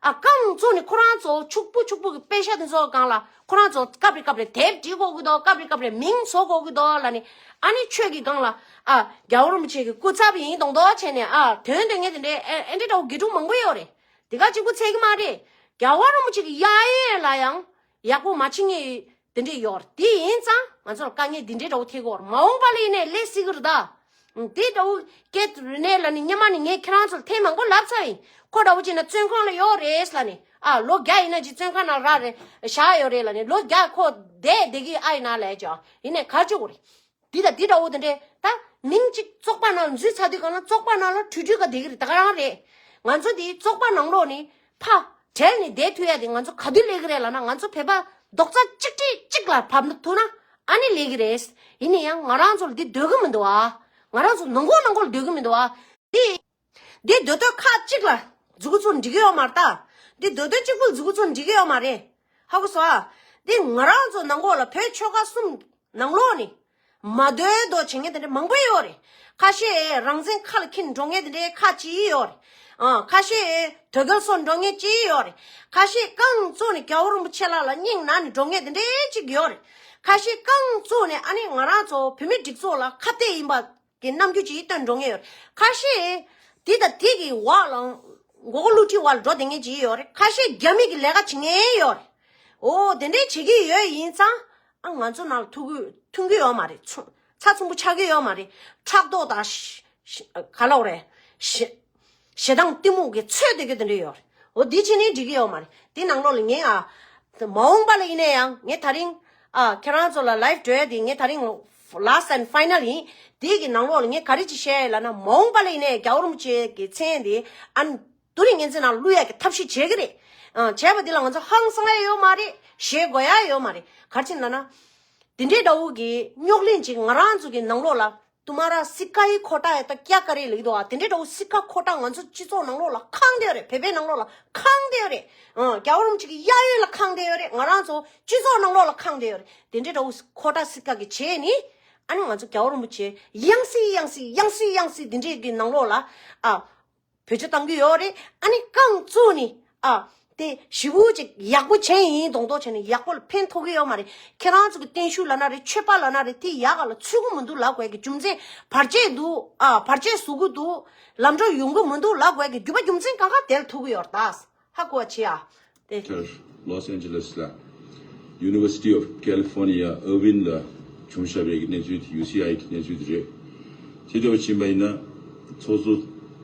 ཨ་རྐང་བཙུགས་ནས་ཁོ་རང་ཚོ་ཕྱུག་པོ་ཕྱུག་པོ་གི་པེ་ཤ་དེ་ཚོ་སྒང་ལ་ཁོ་རང་ཚོ་སྐབས་རེ་སྐབས་རེ་དེབ་བྲིས་དགོས་ཀྱི་འདུག་སྐབས་རེ་སྐབས་རེ་མིང་བཟོ་དགོས་ཀྱི་འདུག་ལ་ནི། ཨ་ནི་ཆོས་ཀྱི་སྒང་ལ་ཨ་རྒྱལ་བ་རིན་པོ་ཆེ་གི་སྐུ་ཚབ་ཡིན་མདོག་མདོག་བྱས་ནས་ཨ་དོན་དོན་ངེས་དེ་འདྲའི་ཨེ་ཨེ་འདྲའི་འདྲ་བོ་དགེ་ཕྲུག་མང་པོ་ཡོད་རེད། དེ་ག་གཅིག་པུ་ཚད་ཀྱི་མ་རེད། རྒྱལ་བ་རིན་པོ་ཆེ་གི་གཡས་གཡོན་ལ་ཡང་ཡག་པོ་མ་བྱེད་མཁན་དེ་འདྲས་ཡོད་རེད། དེ་ཡིན་ཙང་ང་ཚོར་དཀའ་ངལ་འདི་འདྲས་འདྲ་བོ་ཐེབས་ཀྱི་ཡོད་རེད། མ་འོངས་པ་ལ་ཡིན་ནའི་ལས་སྲིད་ཀྱི་རེད་ད། དེ་འདྲ་བོ་སྐད་རིག་གནས་ལ་ནི་སྔོན་མ་ནས་ངས་ཁྱེད་རང་ཚོར་ཐེངས་མང་པོ་ལབ་ཚར་ཡིན། ཁོ་འདྲ་བོ་བྱས་ན་བཙོན་ཁང་ལ་ཡོད་རེད་ལབ་ནས། ཨ་ལོ་བརྒྱ་ཡིན་ན་ཅིག་བཙོན་ཁང་ནང་ར་རེད་བཞག་ཡོད་རེད་ལབ་ནས། ལོ་བརྒྱ་ཁོ་བསྡད་བསྡད་ཀྱི་ཨ་ཡིན་ན་ལབ་ཀྱང་ཡིན་ནའི་ག་རེ་བྱེད་དགོས་རེད། འདི་དང་འདི་འདྲ་བོ་དེ་འདྲས་ད་མིང་གཅིག་བཙོག་པ་ནང་འཛུལ་ཚར་དུས་གང་ལ་བཙོག་པ་ནང་ལ་ཁྲུས་ཁྲུས་ག་བསྡད་ཀྱི་རེད། ད་ག་རང་རེད། ང་ཚོ་འདི་བཙོག་པ་ནང་ལོགས་ནས་ཕར་བྲལ་ནས་བསྡད་ཐུབ་ཡ་དེ་ང་ཚོ་ག་དུས་ལས་ཀྱི་རེད་ལབ་ན། ང་ཚོ་བོད་པ་རྡོག་རྩ་གཅིག་སྒྲིལ་གཅིག་ལ་བབས་ཐུབ་ན་ཨ་ནི་ལས་ཀྱི་རེད། ཡིན་ན་ཡང་ང་རང་ཚོ་ལ་འདི་འདོད་ཀྱི་མི་འདུག་ཨ། ང་རང་ཚོ་ནང་ཁོག་ནང་ཁོག་ལ་འདོད་ཀྱི་མི་འདུག་ཨ། འདི་འདི་འདོད་དོན་ཁག་གཅིག་ལ་འཛུགས་ཚོ་འགྲིག་གི་ཡོད་མ་རེད་ད། འདི་འདོད་དོན་གཅིག་པུ་ལ་འཛུགས་ཚོ་འགྲིག་གི་ཡོད་མ་རེད། ཧ་གོ་སོང་ཨ། འདི་ང་རང་ཚོ་ནང་ཁོག་ལ་བོད་ཆོལ་ཁ་གསུམ་ནང་ལོགས་ནས་མ་འདོད་མདོག་བྱེད་མཁན་དེ་འདྲ་མང་པོ་ཡོད་རེད། ཁ་ཤས་རང་བཙན་ཁ་ལ་འཁྱེར་འགྲོ་མཁན་དེ་འདྲའི་ཁ་ཅིག་ཡོད་རེད། ཨ་ཁ་ཤས་དོལ་རྒྱལ་སོགས་འགྲོ་མཁན་ཅིག་ཡོད་རེད། ཁ་ཤས་རྐང་བཙུགས་ནས་རྒྱལ་བ་རིན་པོ་ཆེ་ལགས་ལ་སྙིང་ན་ནས་འགྲོ་མཁན་དེ་འདྲའི་ཅིག་ཡོད་རེད། ཁ་ཤས་རྐང་བཙུགས་ནས་ཨ་ནི་ང་རང་ཚོ་བོད་མི་སྒྲིག་འཛུགས་ལ་ཁ་གཏད་ཡིན་པ། གི་རྣམ་འགྱུར་ཅིག་སྟོན་འགྲོ་མཁན་ཡོད་རེད། ཁ་ཤས་དེ་དང་དེ་གི་འོག་ལ་མགོ་སྐོར་བསླུ་བྲིད་འོག་ལ་འགྲོ་བསྡད་མཁན་ཅིག་ཡོད་རེད། ཁ་ཤས་རྒྱ་མི་གི་ལས་ཀ་བྱེད་མཁན་ཡོད་རེད། འོ་དེ་འདྲའི་བྱེད་ཀྱི་ཡོད་ཡིན་ཙང་ཨ་ང་ཚོ་ནང་ལ་ཐུག་གི་ཐོན་གྱི་ཡོད་མ་རེད། ཚོ་ཚ་ཚོམ་པོ་ཆགས་ཀྱི་ཡོད་མ་རེད། ཕྲག་དོག་དང་ཤ་ཤ་ག་ལབ་རེད། ཤ་ཞེ་སྡང་གཏི་མུག་གི་ཚོད་སྡོད་རྒྱུ་དེ་འདྲ་ཡོད་རེད། འོ་འདི་བྱས་ནས་འགྲིག་གི་ཡོད་མ་རེད། འདི་ནང་ལོགས་ལ་ངས་ཨ། མ་འོངས་པ་ལ་ཡིན་ན་ཡང་ངས་ད་རིང་ཨ་ཁྱེད་རང་ཚོ་ལ་live་འགྲོ་ཡ་འདི་ངས་ད་རིང་last and final ཡིན། འདི་གི་ནང་ལོགས་ལ་ངས་ག་རེ་ཅིག་བཤད་ཡ་ལབ་ན། མ་འོངས་པ་ལ་ཡིན་ན་ཡང་རྒྱལ་བ་རིན་པོ་ཆེ་གི་མཚན་འདི་ཨ་ནི་དེ་རིང་ངན་ཚེ་ནང་བླུག་ཡ་གི་ཐབས་ཤེས་བྱེད་ཀྱི་རེད། ཨ་བྱས་པ་འདི་ལ་ང་ཚོ་ཧང་སང་ཡ་ཡོད་མ་རེད། ཞེད་དགོས་ཡ་ཡོད་མ་རེད། ག་རེ་བྱས་ལབ་ན། འདི་འདྲའི་འདྲ་བོ་གི་རྙོག་གླེང་ཅིག་ང་རང་ཚོ་གི་ནང་ལོགས་ལ། तुम्हारा सिक्का ही खोटा है तो क्या करे ལབ་ཀྱི་འདུག་ཨ། དེ་འདྲའི་འདྲ་བོ་སི་ཀ་ཁོ་ཊ་ང་ཚོ་སྤྱི་ཚོགས་ནང་ལོགས་ལ་ཁེངས་བསྡད་ཡོད་རེད། བོད་པའི་ནང་ལོགས་ལ་ཁེངས་བསྡད་ཡོད་རེད། ཨ་རྒྱལ་བ་རིན་པོ་ཆེ་གི་གཡས་གཡོན་ལ་ཁེངས་བསྡད་ཡོད་རེད། ང་རང་ཚོ་སྤྱི་ཚོགས་ནང་ལོགས་ལ་ཁེངས་བསྡད་ཡོད་རེད། དེ་འདྲའི་འདྲ་བོ་ཁོ་ཊ་སི་ཀ་གི་བྱས་ནི་ཨ་ནི་ང་ཚོ་རྒྱལ་བ་རིན་པོ་ཆེ་ཡང་སྲིད་ཡང་སྲིད་ཡང་སྲིད་ཡང་སྲིད་དེ་འདྲའི་གི་ནང་ལོགས་ལ་ཨ། བེད་སྤྱོད་བཏང་གི་ཡོད་རེད། ཨ་ནི་རྐང་བཙུགས་ནས་ཨ་དེ་ཞེ་པོ་ཅིག་ཡག་པོ་བྱས་ཡིན་མདོག་མདོག་བྱས་ནས་ཡག་པོ་ལ་ཕན་ཐོགས་ཀྱི་ཡོད་མ་རེད། ཁྱེད་རང་ཚོ་གི་བརྟན་བཞུགས་ལབ་ན་རེད། མཆོད་པ་ལབ་ན་རེད། དེ་ཡག་ག་ལ་ཚུད་ཀྱི་མི་འདུག་ལབ་དགོས་ཀྱི་རྒྱུ་མཚན་བར་ཆད་འདུག་ཨ་བར་ཆད་བཟོ་གི་འདུག་ལམ་འགྲོ་ཡོང་གི་མི་འདུག་ལབ་དགོས་ཀྱི་རྒྱུ་མ་རྒྱུ་མཚན་གང་ག་དེ་ལ་ཐུག་གི་ཡོད་རེད་ད། ཧ་གོ་བ་བྱེད་ཨ། དེ། ལོས་ཨན་ཇེ་ལེས་ལ་University of California Irvine ལ་བྱུང་བཞག་པའི་གནས་ཚུལ་དེ་ཡུ་སི་ཨའི་གི་གནས་ཚུལ་དེ་རེད། དེ་འདྲ་བ་ཕྱིན་པ་ཡིན་ན་ཚོགས་གཙོ་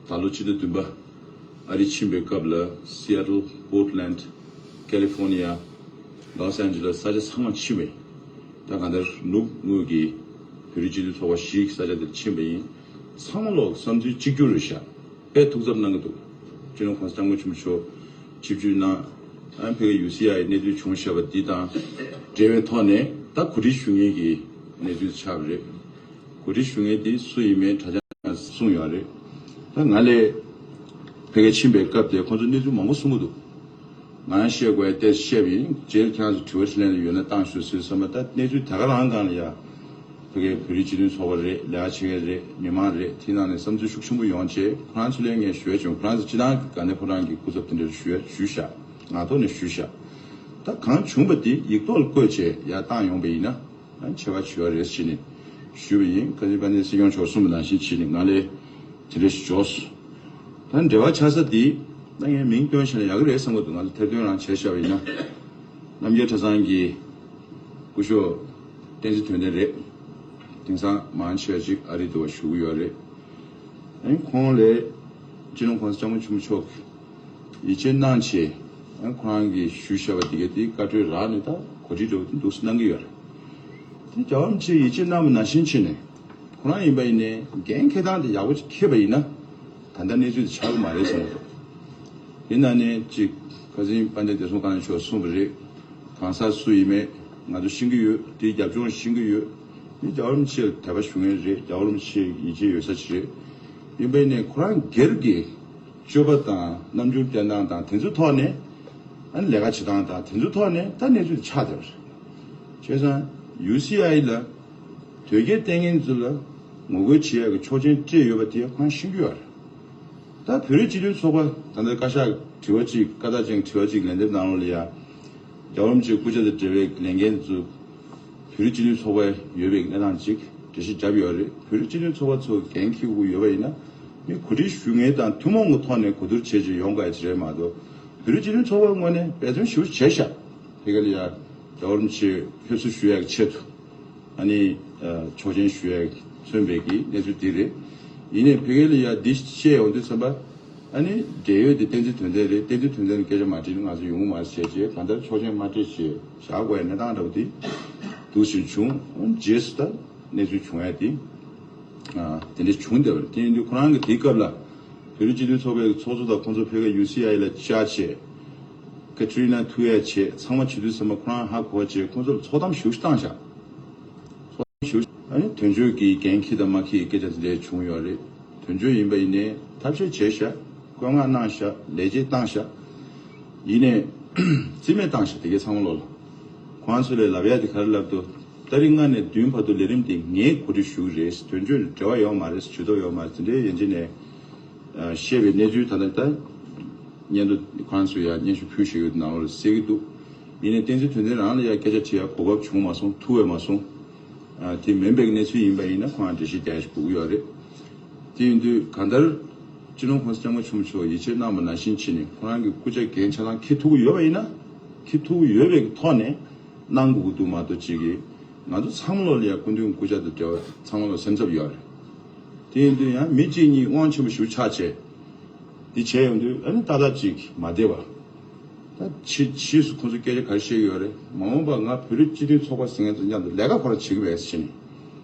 ད་ལོ་ཕྱི་ཟླ་བདུན་པ་ཨ་རི་ཕྱིན་པའི་སྐབས་ལ་Seattle, Portland, California, Los Angeles ས་ཆ་ཚང་མ་ཕྱིན་པས། ད་གང་ལྟར་ནུབ་ངོས་ཀྱི་བོད་རིགས་སྤྱི་མཐུན་ཚོགས་པ་བཞི་གི་ས་ཆ་དེར་ཕྱིན་པ་ཡིན། ཚང་མ་ལོག་བསམ་ཚུལ་གཅིག་གྱུར་རེད་ཤག་དཔེ་ཐུགས་འཚབ་གནང་གི་འདུག་སྤྱི་ནོར་༸གོང་ས་༸སྐྱབས་མགོན་ཆེན་པོ་མཆོག་ཆིབས་བསྒྱུར་གནང་། ཨ་ཕ་གི་ཡུ་སི་ཨའི་གནས་ཚུལ་བྱུང་བཞག་པ་འདི་དང་འབྲེལ་བའི་ཐོག་ནས་ད་གོ་སྒྲིག་ཞུ་མཁན་གྱི་གནས་ཚུལ་ཆགས་པ་རེད། གོ་སྒྲིག་ཞུ་མཁན་དེ་སུ་ཡིན་མིན་དྲ་རྒྱ་ནང་གསུངས་ཡོད་རེད། ད་ང་ལས་ཕ་གི་ཕྱིན་པའི་སྐབས་དེ་ཁོང་ཚོ་གནས་ཚུལ་མང་པོ་གསུང་གི་འདུག་ང་བཤད་དགོས་ཏེ་བཤད་པ་ཡིན། རྗེས་ལ་ཁྱེད་རང་ཚོ་དྲི་བ་དྲིས་ལན་ལ་ཡོད་ན་བཏང་ཤོག་ཟེར་བསམ་པ། ད་གནས་ཚུལ་ད་ག་རང་སྒང་ལ་ཡ། ཕ་གིའི་བོད་རིགས་སྤྱི་མཐུན་ཚོགས་པ་རེད། ལས་ཀ་བྱེད་མཁན་རེད། མི་མང་རེད། དེའི་ནང་ནས་བསམ་ཚུལ་ཤུགས་ཆེན་པོ་ཡོང་བྱས་ཁོ་རང་ཚོ་ལ་ངས་ཞུ་ཡ་བྱུང་། ཁོ་རང་ཚོ་སྤྱི་བཏང་གི་དགའ་ལྡན་ཕོ་བྲང་གི་སྐུ་ཚབ་དེ་འདྲར་ཞུ་ཡ་ཞུས་བཞག་ངག་ཐོག་ནས་ཞུས་བཞག་ད་གང་བྱུང་པ་དེ་ཡིག་ཐོག་ལ་བཀོད་བྱས་ཡར་བཏང་ཡོང་པ་ཡིན་ན་ཨ་ཆེ་བ་བྱེད་ཡ་རེད་ཟེར་ནས་ཞུས་པ་ཡིན། ཁ་སང་དཔལ་ལྡན་སྲིད་སྐྱོང་མཆོག་གསུངས་པ་ནང་བཞིན་བྱས་ནས་ང་ལས་དེ་འདྲ་ཞིག་འབྱོར་སོང་། ད་འབྲེལ་བ་ཆགས་ས་དེ་ད་ངས་མིང་བཏོན་བཞག་ན་ཡག་གི་རེད་བསམ་གི་འདུག་ང་ཚོ་ཐེར་འདོན་རང་བྱས་བཞག་པ་ཡིན་ན། རྣམ་རྒྱལ་གྲྭ་ཚང་གི་སྐུ་ཞབས་བསྟན་འཛིན་དོན་ལྡན་རེད། དེང་སང་མང་ཆེ་བ་ཅིག་ཨ་རི་དུ་བཞུགས་ཀྱི་ཡོད་རེད། ཨ་ནི་ཁོང་ལས་སྤྱི་ནོར་༸གོང་ས་༸སྐྱབས་མགོན་ཆེན་པོ་མཆོག་གིས་ཡིད་ཆེས་གནང་བྱས་ཨ་ནི་ཁོ་རང་གིས་ཞུས་བཞག་པ་དེ་གའི་དེ་བཀའ་འཁྲོལ་རག་ནས་ད་གོ་སྒྲིག་འདྲ་བོ་དེ་འདུག་སེ་གནང་གི་ཡོད་རེད། དེ་རྒྱལ་བ་རིན་པོ་ཆེས་ཡིད་ཆེས་གནང་བ་ནང་བཞིན་བྱས་ནས་ཁོ་རང་ཡིན་པ་ཡིན་ནའི་འགན་འཁྱེར་སྟངས་དེ་ཡག་པོ་ཅིག་འཁྱེར་པ་ཡིན་ན། ད་ལྟ་གནས་ཚུལ་དེ་ཆགས་ཀྱི་མ་རེད་བསམ་གྱི་འདུག་དེ་ནང་ནས་གཅིག་ཁ་སང་དཔལ་ལྡན་བདེ་སྲུང་བཀའ་བློན་མཆོག་གསུངས་པ་རེད། གང་ཟག་སུ་ཡིན་མིན་ང་ཚོ་ཤེས་ཀྱི་ཡོད། དེའི་རྒྱབ་ལྗོངས་ཤེས་ཀྱི་ཡོད། དེ་རྒྱལ་བ་རིན་པོ་ཆེ་ལ་དད་པ་ཞུ་མཁན་རེད། རྒྱལ་བ་རིན་པོ་ཆེ་ཡིད་ཆེས་ཡོད་ས་ཞིག་རེད། ཡིན་པ་ཡིན་ནའི་ཁོ་རང་སྒེར་གྱི་སྤྱོད་པ་དང་རྣམ་འགྱུར་བསྟན་སྟངས་དང་དེ་ཚོའི་ཐོག་ནས་ ཨ་ནི་ལས་ཀ་བྱེད་སྟངས་དང་དེ་ཚོའི་ཐོག་ནས་ད་གནས་ཚུལ་དེ་ཆགས་བསྡད་པ་རེད། བྱས་ཙང་ཡུ་སི་ཨའི་ལ་དོལ་རྒྱལ་བསྟེན་མཁན་ཚོ་ལ་ངོ་རྒོལ་བྱེད་ཡག་གི་ཆོག་མཆན་སྤྲད་ཡོད་པ་དེ་ཁོ་རང་ཤེས་ཀྱི་ཡོད་རེད། ད་བོད་རིགས་སྤྱི་མཐུན་ཚོགས་པ་ད་ལྟ་བཀའ་ཤག་དྲི་བ་གཅིག་བཀའ་རྟགས་ཅན་དྲི་བ་གཅིག་ལན་འདེབས་གནང་རོགས་ལ་ཡ། རྒྱལ་བ་རིན་པོ་ཆེའི་སྐུ་ཕྱྭ་དང་འབྲེལ་བའི་ལས་འགན་དེ་ཚོ་བོད་རིགས་སྤྱི་མཐུན་ཚོགས་པ་ཡོད་པའི་གནས་སྟངས་ཅིག་འགྲེལ་བཤད་བརྒྱབ་ཡོད་རེད། བོད་རིགས་སྤྱི་མཐུན་ཚོགས་པ་ཚོ་འགན་འཁྱེར་དགོས་ཡོད་པ་ཡིན་ན་མི་གོ་སྒྲིག་ཞུ་མཁན་དང་ཐུན་མོང་གི་ཐོག་ནས་གོ་བསྡུར་བྱས་རྗེས་ཡོང་དགོས་ཡ་ཅིག་རེད་མ་གཏོགས། བོད་རིགས་སྤྱི་མཐུན་ཚོགས་པའི་ངོས་ནས་འབད་བརྩོན་ཞེ་པོ་བྱས་ཤག་ཕ་གི་ལ་ཡ་རྒྱལ་བ་རིན་པོ་ཆེ་ཕེབས་བསུ་ཞུ་ཡག་གི་ཆེད་དུ། ཨ་ནི་ཨ་ཆོག་མཆན་ཞུ་ཡག་མཚོན་པའི་གི་གནས་ཚུལ་འདི་རེད། ཡིན་ནའི་ཕ་གི་ལ་ཡ་འདི་བཤད་ཡོང་དུས་ཙམ་པ། ཨ་ནི་འབྲེལ་ཡོད་དེ་བསྟན་འཛིན་དོན་ལྡན་རེད། བསྟན་འཛིན་དོན་ལྡན་ལ་སྐད་ཆ་མ་དྲིས་ན་ང་ཚོ་ཡོང་གི་མ་རེད་བྱས་རྗེས་གང་ལྟར་ཆོག་མཆན་མ་སྤྲད་བྱས་བཞག་དགོས་ཡ་གནས་སྟངས་འདྲ་བོ་དེ་འདུག་སེ་བྱུང་། རྗེས་སུ་ད་གནས་ཚུལ་བྱུང་ཡ་དེ་ཨ་དེ་འདྲ་བྱུང་བསྡད་པ་རེད། དེ་ཡིན་དུས་ཁོ་རང་གི་དེའི་སྐབས་ལ་བོད་རིགས་སྤྱི་མཐུན་ཚོགས་པའི་ཚོགས་གཙོ་དང་ཁོང་ཚོ་ཕ་གི་ཡུ་སི་ཨའི་ལ་བཅར་བྱས། ཀ་ཏྲི་ན་ཐུག་ཡ་བྱས་ཚང་མ་བྱེད་དུས་ཙམ་པ་ཁོ་རང་ཧ་གོ་བ་བྱས་ཁོང་ཚོ་ལ་ཚོགས་གཏམ་ཞེ་པོ་ཞིག་བཏང་བཞག་ཚོགས་གཏམ་ཞེ་པོ་ཞིག་ཨ་ནི་དོན་གཅོད་ཀྱི་འགན་འཁྱེར་དང་མ་འཁྱེར་གྱི་སྐད་ཆ་དེ་འདྲ་བྱུང་ཡོད་རེད། དོན་གཅོད་ཡིན་པ་ཡིན་ནའི་ཐབས་ཤེས་བྱས་ཤག་བཀོད་མངགས་གནང་ཤག་ལས་བྱེད་བཏང་ཤག་ཡིན་ནའི་རྩིས་མེད་བཏང་ཤག་དེ་གའི་ཚང་མ་ལོག་ལ། ཁོང་ཚོ་ལས་ལབ་ཡ་དེ་ག་རེ་ལབ་འདུག་ཏ་རིག་ལྔ་ནས་བདུན་བར་དུ་ལས་རིམ་དེ་ངས་གོ་སྒྲིག་ཞུ་གི་རེད། དོན་གཅོད་འབྲེལ་བ་ཡོད་མ་རེད། ཇུས་གཏོགས་ཡོད་མ་རེད། དེ་འདྲའི་ཡན་ཆད་ནས་བཤད་པའི་གནས་ཚུལ་ད་ལྟ་ད་སྙན་ཐོ་ཁོ་རང་ཚོས་ཡང་སྙན་ཞུ་ཕུལ་བཞག་ཡོད་ནང་ལ་གསལ་གྱི་འདུག་ཡིན་ནའི་བསྟན་འཛིན་དོན་ལྡན་རང་ལ་ཡང་སྐད་ཆ་དྲི་ཡ་གོ་སྐབས་བྱུང་མ་སོང་། ཐུག་པ་མ་སོང་། དེ་མིན་པའི་གནས་ཚུལ་ཡིན་པ་ཡིན་ན་ཁོ་རང་འགྲེལ་བཤད་རྒྱག་ཡ་ཞིག་དགོས་ཀྱི་ཡོད་རེད། དེ་ཡིན་དུས་གང་ལྟར་སྤྱི་ནོར་༸གོང་ས་༸སྐྱབས་མགོན་ཆེན་པོ་མཆོག་ཡིད་ཆེས་གནང་བ་ནང་བཞིན་བྱས་ནས་ཁོ་རང་གི་སྐུ་ཕྱྭ་འགན་ཆ་ཚང་འཁྱེར་ཐུབ་ཀྱི་ཡོད་པ་ཡིན་ན། འཁྱེར་ཐུབ་ཀྱི་ཡོད་པའི་ཐོག་ནས་གནང་དགོས་ཀྱི་འདུག་མ་གཏོགས་གཅིག་གིས་ང་ཚོ་ཚང་མ་ལོག་ལ་ཡང་སྐུ་མདུན་སྐུ་ཕྱྭ་དང་འབྲེལ་བ་ཚང་མ་ལོག་སེམས་འཚབ་ཡོད་རེད། དེ་ཡིན་དུས་ཡང་མི་གཅིག་གཉིས་དབང་ཆེན་པོ་ཞིག་ཆགས་བྱས། འདི་བྱས་ཡོང་དུས་ཨ་ནི་ཏག་ཏག་ཅིག་མ་བསྡད་པ། ད་ཕྱི་ཕྱིས་སུ་ཁོང་ཚོས་སྐད་ཆ་ག་རེ་བཤད་ཀྱི་ཡོད་རེད། མ་འོངས་པ་ང་བོད་རིགས་སྤྱི་མཐུན་ཚོགས་པ་ཟེར་མཁན་ཚོ་མཉམ་དུ་ལས་ཀ་ཁོ་རང་བྱེད་ཀྱི་མེད་ཟེར་ནས།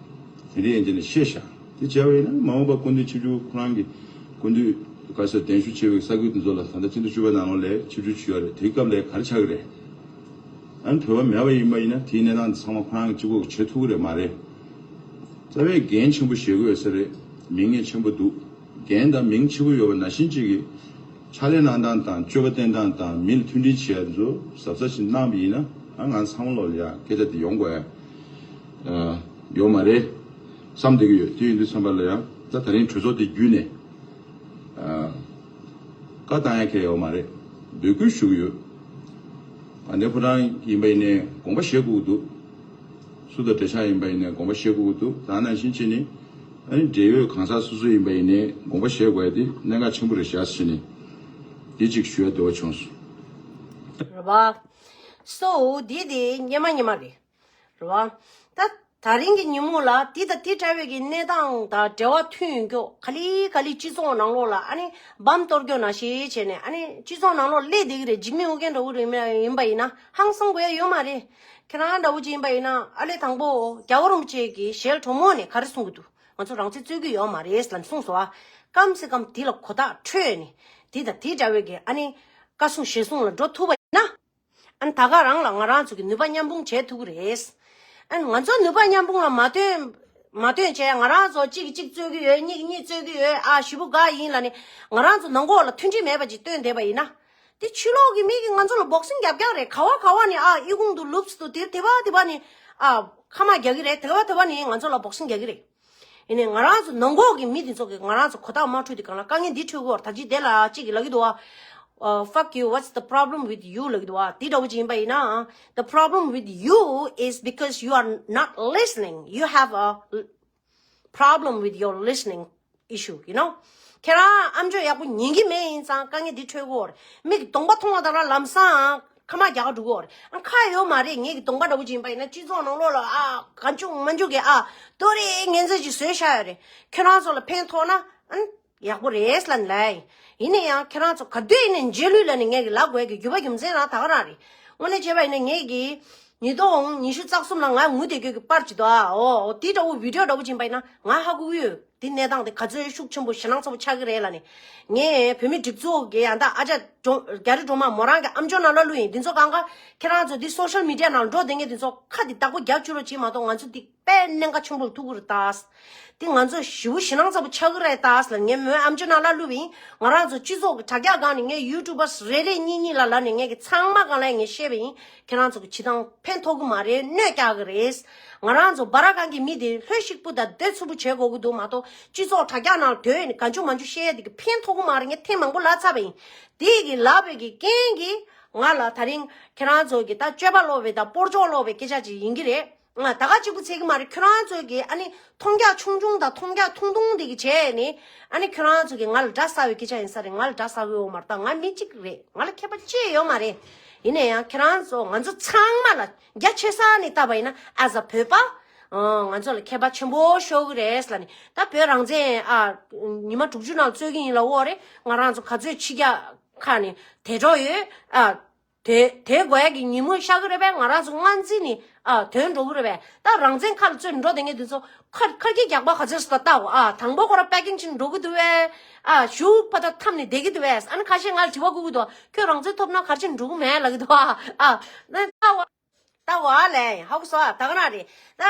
དེ་འདྲའི་ཡན་ཆད་ནས་བཤད་ཤག་དེ་བྱས་པ་ཡིན་ན་མ་འོངས་པ་སྐུ་མདུན་ཆིབས་བསྒྱུར་ཁོ་རང་གི་སྐུ་མདུན་ག་ས་གདན་ཞུ་བྱས་པའི་ས་ཁུལ་དེ་ཚོ་ལ་ད་ལྟ་སྤྱི་ཟླ་བཅུ་པའི་ནང་ལོགས་ལ་ཆིབས་བསྒྱུར་བྱས་ཡོད་རེད། དེའི་སྐབས་ལ་ག་རེ་ཆགས་ཀྱི་རེད། ཨ་ནི་བོད་པ་མེད་པ་ཡིན་པ་ཡིན་ན་དེའི་གནས་སྟངས་དེ་ཚང་མ་ཁོ་རང་གིས་གཅིག་པོ་གིས་བྱེད་ཐུབ་ཀྱི་རེད་མ་རེད། རྩ་བའི་འགན་ཆེན་པོ་བཞེས་དགོས་ཡོད་ས་རེད། མིང་ངས་ཆེན་པོ་འདུག་འགན་དང་མིང་ཆེན་པོ་ཡོད་པ་ནང་བཞིན་གཅིག་གིས་ཕྱག་ལས་གནང་སྟངས་དང་སྤྱོད་པ་བསྟེན་སྟངས་དང་མི་ལ་མཐུན་སྒྲིལ་བྱེད་ཡ་ཚོ་གཟབ་གཟབ་ཞིག་གནང་བ་ཡིན་ན་ཨ་ང་ཚང་མ་ལོག་ལ་ཡ་སྐད་ཆ་དེ་ཡོང་དགོས་ཡ་ཡོད་མ་རེད་བསམ་བསྡད་ཀྱི་ཡོད། དེ་ཡིན་དུས་ཙམ་པ་ལ་ཡ་ད་ད་རིང་གྲོས་ཚོགས་དེ་བརྒྱུད་ནས་བཀའ་བཏང་ཡ་གང་ཡང་ཡོད་མ་རེད། འབོད་སྐུལ་ཞུ་གི་ཡོད། དགའ་ལྡན་ཕོ་བྲང་ཡིན་པ་ཡིན་ནའི་དགོངས་པ་བཞེས་དགོས་ཀྱི་འདུག་སུ་དང་འབྲེལ་ཆགས་ཡིན་པ་ཡིན་ནའི་དགོངས་པ་བཞེས་དགོས་ཀྱི་འདུག་ད་ནང་བཞིན་བྱས་ནས་ཨ་ནི་འབྲེལ་ཡོད་གང་ཟག་སོ་སོ་ཡིན་པ་ཡིན་ནའི་དགོངས་པ་བཞེས་དགོས་ཡ་དེ་གནད་འགག་ཆེན་པོ་རེད་ཤག་ཟེར་ནས་འདི་གཅིག་ཞུ་ཡ་འདོད་པ་བྱུང་སོང་། རེད་བ། སོ་འདི་དེ་སྙེ་མ་སྙེ་མ་རེད། རེད་བ། ད་ད་རིང་གི་ཉིན་མོ་ལ་འདི་དང་འདི་འདྲ་བའི་གི་གནས་སྟངས་དང་འབྲེལ་བ་མཐུན་ཡོང་རྒྱུ་ག་ལེ་ག་ལེ་སྤྱི་ཚོགས་ནང་ལོགས་ལ་ཨ་ནི་འབམ་གཏོར་རྒྱུ་ནང་བཞིན་བྱས་ནས་ཨ་ནི་སྤྱི་ཚོགས་ནང་ལོགས་སླེབས་བསྡད་ཀྱི་རེད། འཇིགས་མེད་ཨོ་རྒྱན་འདྲ་བོ་རེད་མ་ཡིན་པ་ཡིན་ན་ཧང་སང་དགོས་ཡ་ཡོད་མ་རེད། ཁྱེད་རང་འདྲ་བོ་ཅིག་ཡིན་པ་ཡིན་ན་ཨ་ལས་དང་པོ་རྒྱལ་བ་རིན་པོ་ཆེ་གི་ཞལ་དྲོན་མོ་ནས་ག་རེ་གསུང་གི་འདུག་ང་ཚོ་རང་བཙན་རྩོད་ཀྱི་ཡོད་མ་རེད་ལབ་གསུངས་སོང་ཨ། སྐམ་སེ་སྐམ་འདི་ལ་གོ་བརྡ་འཕྲོད་ནས་འདི་དང་འདི་འདྲ་བའི་གི་ཨ་ནི་བཀའ་གསུང་ཞལ་གསུང་ལ་འགྲོ་ཐུབ་པ་ཡིན་ན། ཨ་ནི་ད་ག་རང་ལ་ང་རང་ཚོ་གི་ནུས་པ་མཉམ་སྤུངས་བྱེད་ཐུབ་ཀྱི་རེད། ཨ་ནི་ང་ཚོ་ནུས་པ་མཉམ་སྤུངས་ལ་མ་བཏོན། མ་བཏོན་བྱས་ང་རང་ཚོ་གཅིག་གིས་གཅིག་རྩོད་ཀྱི་ཡོད། གཉིས་ཀྱིས་གཉིས་རྩོད་ཀྱི་ཡོད། ཨ་ཞེ་པོ་དགའ་ཡིན་ལབ་ནས་ང་རང་ཚོ་ནང་ཁོག་ལ་མཐུན་སྒྲིལ་མེད་པ་ཅིག་བཏོན་བསྡད་པ་ཡིན་ན། དེ་ཕྱི་ལོགས་ཀྱི་མི་གིས་ང་ཚོ་ལ་བོག་སིང་རྒྱབ་རྒྱག་རེད། ག་བ་ག་བ་ནས་ཨ་ཨི་ཁུང་དུ་ལུབས་དུ་དེ་དེ་བ་དེ་བ་ནས་ཨ་ཁ་མ་རྒྱག་གི་རེད། དེ་བ་དེ་བ་ནས་ང་ཚོ་ལ་བོག་སིང་རྒྱག་གི་རེད། ཡིན་ནའི་ང་རང་ཚོ་ནང་ཁོག་གི་མི་དེ་ཚོ་གིས་ང་རང་ཚོ་གོ་རྟོགས་མ་འཕྲོད་དུས་གང་ལ་དཀའ་ངལ་འདི་འཕྲད་ཀྱི་ཡོད་རེད། ད་ཅི་དེ་ལ་གཅིག་གིས་ལབ་ཀྱི་འདུག་བ། Uh, fuck you, what's the problem with you? ལབ་ཀྱི་འདུག་བ། དེ་འདྲ་བོ་ཅིག་ཡིན་པ་ཡིན་ན། The problem with you is because you are not listening. You have a problem with your listening issue, you know? ཁྱེད་རང་ཨམ་ཅོག་ཡག་པོ་ཉན་གྱི་མེད་ཡིན་ཙང་དཀའ་ངལ་འདི་འཕྲད་ཀྱི་ཡོད་རེད། མིག་གི་གདོང་པ་མཐོང་བ་དང་ར་ལམ་སང་ཁ་མ་རྒྱག་ག་འགྲོ་གི་ཡོད་རེད། ཨ་ཁ་ཡོད་མ་རེད། ངེད་ཀྱི་གདོང་པ་འདྲ་བོ་ཅིག་ཡིན་པ་ཡིན་ན་སྤྱི་ཚོགས་ནང་ལོགས་ལ་ཨ་གང་བྱུང་མང་བྱུང་གི་ཨ་ཏོ་རེ་ངན་ཚད་ཅིག་བཟོས་བཞག་ཡོད་རེད། ཁྱེད་རང་ཚོ་ལ་ཕན་ཐོགས་ན་ཨ་ཡག་པོ་རེད་ལབ་ནས་ལབ་ཡ་ཡིན། ཡིན་ན་ཡང་ཁྱེད་རང་ཚོ་ག་དུས་ཡིན་ནའི་རྗེས་ལུས་ལབ་ནས་ངེད་ཀྱི་ལབ་དགོས་ཀྱི་རྒྱུ་བ་རྒྱུ་མཚན་རང་ད་ག་རང་རེད། དངོས་གནས་བྱས་པ་ཡིན་ན་ངེད་ཀྱི་ཉིས་སྟོང་ཉི་ཤུ་རྩ་གསུམ་ལ་ང་ངུ་བསྡད་རྒྱུ་གི་པར་ཅིག་འདུག་ཨ། འོ་འོ་དེ་འདྲ་བོ་བི་ཌིའོ་འདྲ་བོ་ཅིག་ཡིན་པ་ཡིན་ན་ང་ཧ་གོ་གི་ཡོད། འདི་གནས་སྟངས་འདི་ག་ཚོད་ཤུགས་ཆེན་པོ་ཞེད་སྣང་ཚ་པོ་ཆགས་ཀྱི་རེད་ལབ་ནས། ངས་བོད་མི་སྒྲིག་འཛུགས་ཀྱི་ཡང་དག་ཨ་ཅག་སྒྲོལ་རྒྱ་རི་སྒྲོལ་མ་མོ་རང་གི་ཨམ་ཅོག་ནང་ལ་བླུགས་ཡིན། འདི་ཚོ་གང་ག་ཁྱེད་རང་ཚོ་འདི་སོ་ཤལ་མི་ཌི་ཡ་ནང་འགྲོ་བསྡད་མཁན་འདི་ཚོ་ཁ་འདི་བདག་པོ་རྒྱབ་བཅུག་རོགས་བྱེད་མ་གཏོགས། ང་ཚོ་འདི་དཔེ་གནད་འགག་ཆེན་པོ་ཐུག་གི་རེད་ད། འདི་ང་ཚོ་ཞེ་པོ་ཞེད་སྣང་ཚ་པོ་ཆགས་ཀྱི་རེད་ད་ལབ། ངས་མོའི་ཨམ་ཅོག་ནང་ལ་བླུགས་པ་ཡིན། ང་རང་ཚོ་སྤྱི་ཚོགས་ཀྱི་དྲ་རྒྱ་སྒང་ནས། ངས་ཡུ་ཊུབ་པར་རེ་རེ་གཉིས་གཉིས་ལ་ལབ་ནས། ངས་ཀྱི་ཚང་མ་སྒང་ལ་ངས་བཤད་པ་ཡིན། ཁྱེད་རང་ཚོ་གི་བྱེད་སྟངས་ཕན་ཐོགས་ཀྱི་མ་རེད། གནོད་རྒྱག་གི་རེད། ང་རང་ཚོ་བ་ར་གང་གི་མི་དེ་ལྷོད་ཤིག་པོ་དང་བདེ་ཚུལ་པོ་བྱེད་དགོས་ཀྱི་འདུག་མ་གཏོགས། སྤྱི་ཚོགས་དྲ་རྒྱ་ནང་དོན་ནི་གང་བྱུང་མང་བྱུང་བཤད་ཡ་དེ་གི་ཕན་ཐོགས་ཀྱི་མ་རེད། ངས་ཐེངས་མང་པོ་ལབ་ཚར་བ་ཡིན། དེ་གི་ལབ་པའི་གི་རྐྱེན་གྱིས་ང་ལ་ད་རིང་ཁྱེད་རང་ཚོ་གི་ད་སྤྱོད་པ་ལོག་པའི་དང་སྤོར་ཆོག་ལོག་པའི་སྐད་ཆ་ཅིག་ཡིན་གྱི་རེད། ང་ད་ག་གཅིག་པུ་ཚད་ཀྱི་མ་རེད། ཁྱོད་རང་ཚོ་གི་ཨ་ནི་མཐོང་རྒྱ་ཆུང་ཆུང་དང་མཐོང་རྒྱ་ཐུང་ཐུང་དེ་གི་བྱས་ནས། ཨ་ནི་ཁྱོད་རང་ཚོ་གི་ང་ལ་དགྲ་ཟ་བའི་སྐད་ཆ་ཡིན་ས་རེད། ང་ལ་དགྲ་ཟ་གི་ཡོད་མ་རེད། ད་ང་མི་གཅིག་རེད། ང་ལ་ཁྱད་པར་ཅི་ཡོད་མ་རེད། ཡིན་ན་ཡང་ཁྱེད་རང་ཚོ་ང་ཚོ་ཚང་མ་ལ་རྒྱ་ཆེ་ས་ནས་བལྟས་པ་ཡིན་ན། as a བོད་པ། ཨ། ང་ཚོ་ལ་ཁྱད་པར་ཆེན་པོ་ཤོར་གི་རེད་ལབ་ནས། ད་བོད་རང་བཙན། ཨ། ཉི་མ་དྲུག་ཅུ་ནང་རྩོད་ཀྱི་ཡིན་ལབ་ཡོད་རེད། ང་རང་ཚོ་ག་ཚོད་ཕྱི་རྒྱལ་ཁག་ནས་དེད་འགྲོ་ཡོད། ཨ། དེ་དེ་དགོས་ཡ་གི་ཉིན་མོ་ཤར་གི་རེད་པས། ང་རང་ཚོ་སྔ་འཛིན་ནས། ཨ། དོན་འགྲོ་གི་རེད་པས། ད་རང་བཙན་ཁ་ལ་རྩོད་འགྲོ་བསྡད་མཁན་དེ་ཚོ་ཁ་ཁ་སྐད་རྒྱག་པ་ག་ཚོད་སོང་ད་ལྟ་བ། ཨ། དང་པོ་ཁོ་རང་པེ་ཀིང་ཕྱིན་འགྲོ་གི་འདུག་པས། ཨ། གཞུག་ཕར་ད་འཐམས་ནས་བསྡད་ཀྱི་འདུག་པས། ཨ་ནི་ཁ་ཤས་ང་ལ་དྲི་བ་བསྐུར་གི་འདུག་ཁྱོད་རང་བཙན་ཐོབ་ན་ག་རེ་བྱས་འགྲོ་གི་མེད་ལབ་ཀྱི་འདུག་ཨ། ཨ། ན་ལྟ་བ། ལྟ་བ་ལས་ཧ་གོ་སོང་། ད་ག་ན་རེད། ད་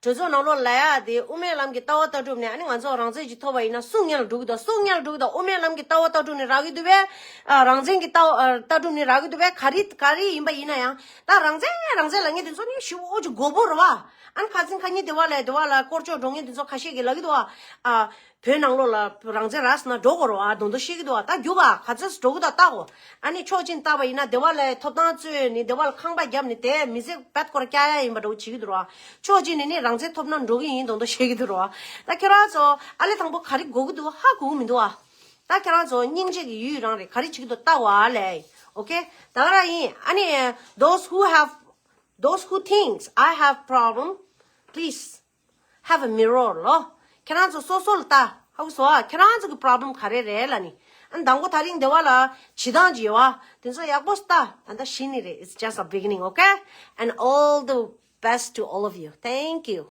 གྲོས་ཚོགས་ནང་ལོགས་ལ་ཡ་དེ་དབུ་མའི་ལམ་གྱི་ལྟ་བ་ལྟ་གྲུབ་ནས། ཨ་ནི་ང་ཚོ་རང་བཙན་ཅིག་ཐོབ་པ་ཡིན་ན་སུ་སྔོན་ལ་འགྲོ་གི་འདུག་སུ་སྔོན་ལ་འགྲོ་གི་འདུག་དབུ་མའི་ལམ་གྱི་ལྟ་བ་ལྟ་གྲུབ་ནས་རག་གི་འདུག་པས། ཨ། རང་བཙན་གྱི་ལྟ་བ་ལྟ་གྲུབ་ནས་རག་གི་འདུག་པས། ག་རེ་ག་རེ་ཡིན་པ་ཡིན་ན་ཡང་། ད་རང་བཙན་རང་བཙན་ལབ་མཁན་དེ་ཚོ་ནི་ཞེ་པོ་ཅིག་མགོ་པོ་རེད་པ། ཨ་ནི་ཁ་སང་ཁ་ཉིན་དེ་བ་ལ་དེ་བ་ལ་སྐོར་ཅོག་འགྲོ་མཁན་དེ་ཚོ་ཁ་ཤས་ཀྱིས་ལབ་ཀྱི་འདུག་པ། ཨ། བོད་ནང་ལོགས་ལ་རང་བཙན་རག་སོང་ན་འགྲོ་དགོས་རེད་པ། དོན་དུ་བཤད་ཀྱི་འདུག་པ། ད་རྒྱུག་པ་ག་ཚོད་འགྲོ་གི་འདུག་ལྟ་དགོས། ཨ་ནི་ཕྱོགས་གཅིག་ནས་བལྟས་པ་ཡིན་ན་དེ་བ་ལ་ཐོབ་ཐང་རྩོད་ནས་དེ་བ་ལ་ཁང་པ་བརྒྱབ་ནས་དེ་མི་ཚེ་བད་སྐོར་བསྐྱལ་ཡ་ཡིན་པ་འདྲ་བོ་བྱེད་ཀྱི་འདུག་ར། ཕྱོགས་གཅིག་ནས་ནི་རང་བཙན་ཐོབ་ན་འགྲོ་གི་ཡིན་དོན་དུ་བཤད་ཀྱི་འདུག་ར། ད་ཁྱེད་རང་ཚོ་ཨ་ལས་དང་པོ་ག་རེ་དགོས་ཀྱི་འདུག་ཧ་གོ་གི་མི་འདུག་ཨ། ད་ཁྱེད་རང་ཚོ་སྙིང་རྗེ་གི་ཡུལ་རང་རེད། ག་རེ་བྱེད་ཀྱི་འདུག་ལྟ་དགོས་ཨ་ལས། ཨོ་ཁེ། ད་ག་རང་ཡིན། ཨ་ནི་those who have those who thinks I have problem, please have a mirror ལོ། ཁྱེད་རང་ཚོ་སོ་སོ་ལ་ལྟ། ཧ་གོ་སོང་ཨ། ཁྱེད་རང་ཚོ་གི་པོ་རོབ་ལེམ་ག་རེ་རེད་ལབ་ནི། ཨ། དང་པོ་ད་རིང་དེ་བ་ལ་བྱེད་སྟངས་ཅིག་ཡོད་པ། དེ་ཚོ་ཡག་པོ་ལྟ། ད་ལྟ་གཞི་ནས་རེད། It's just a beginning, okay? And all the best to all of you. Thank you.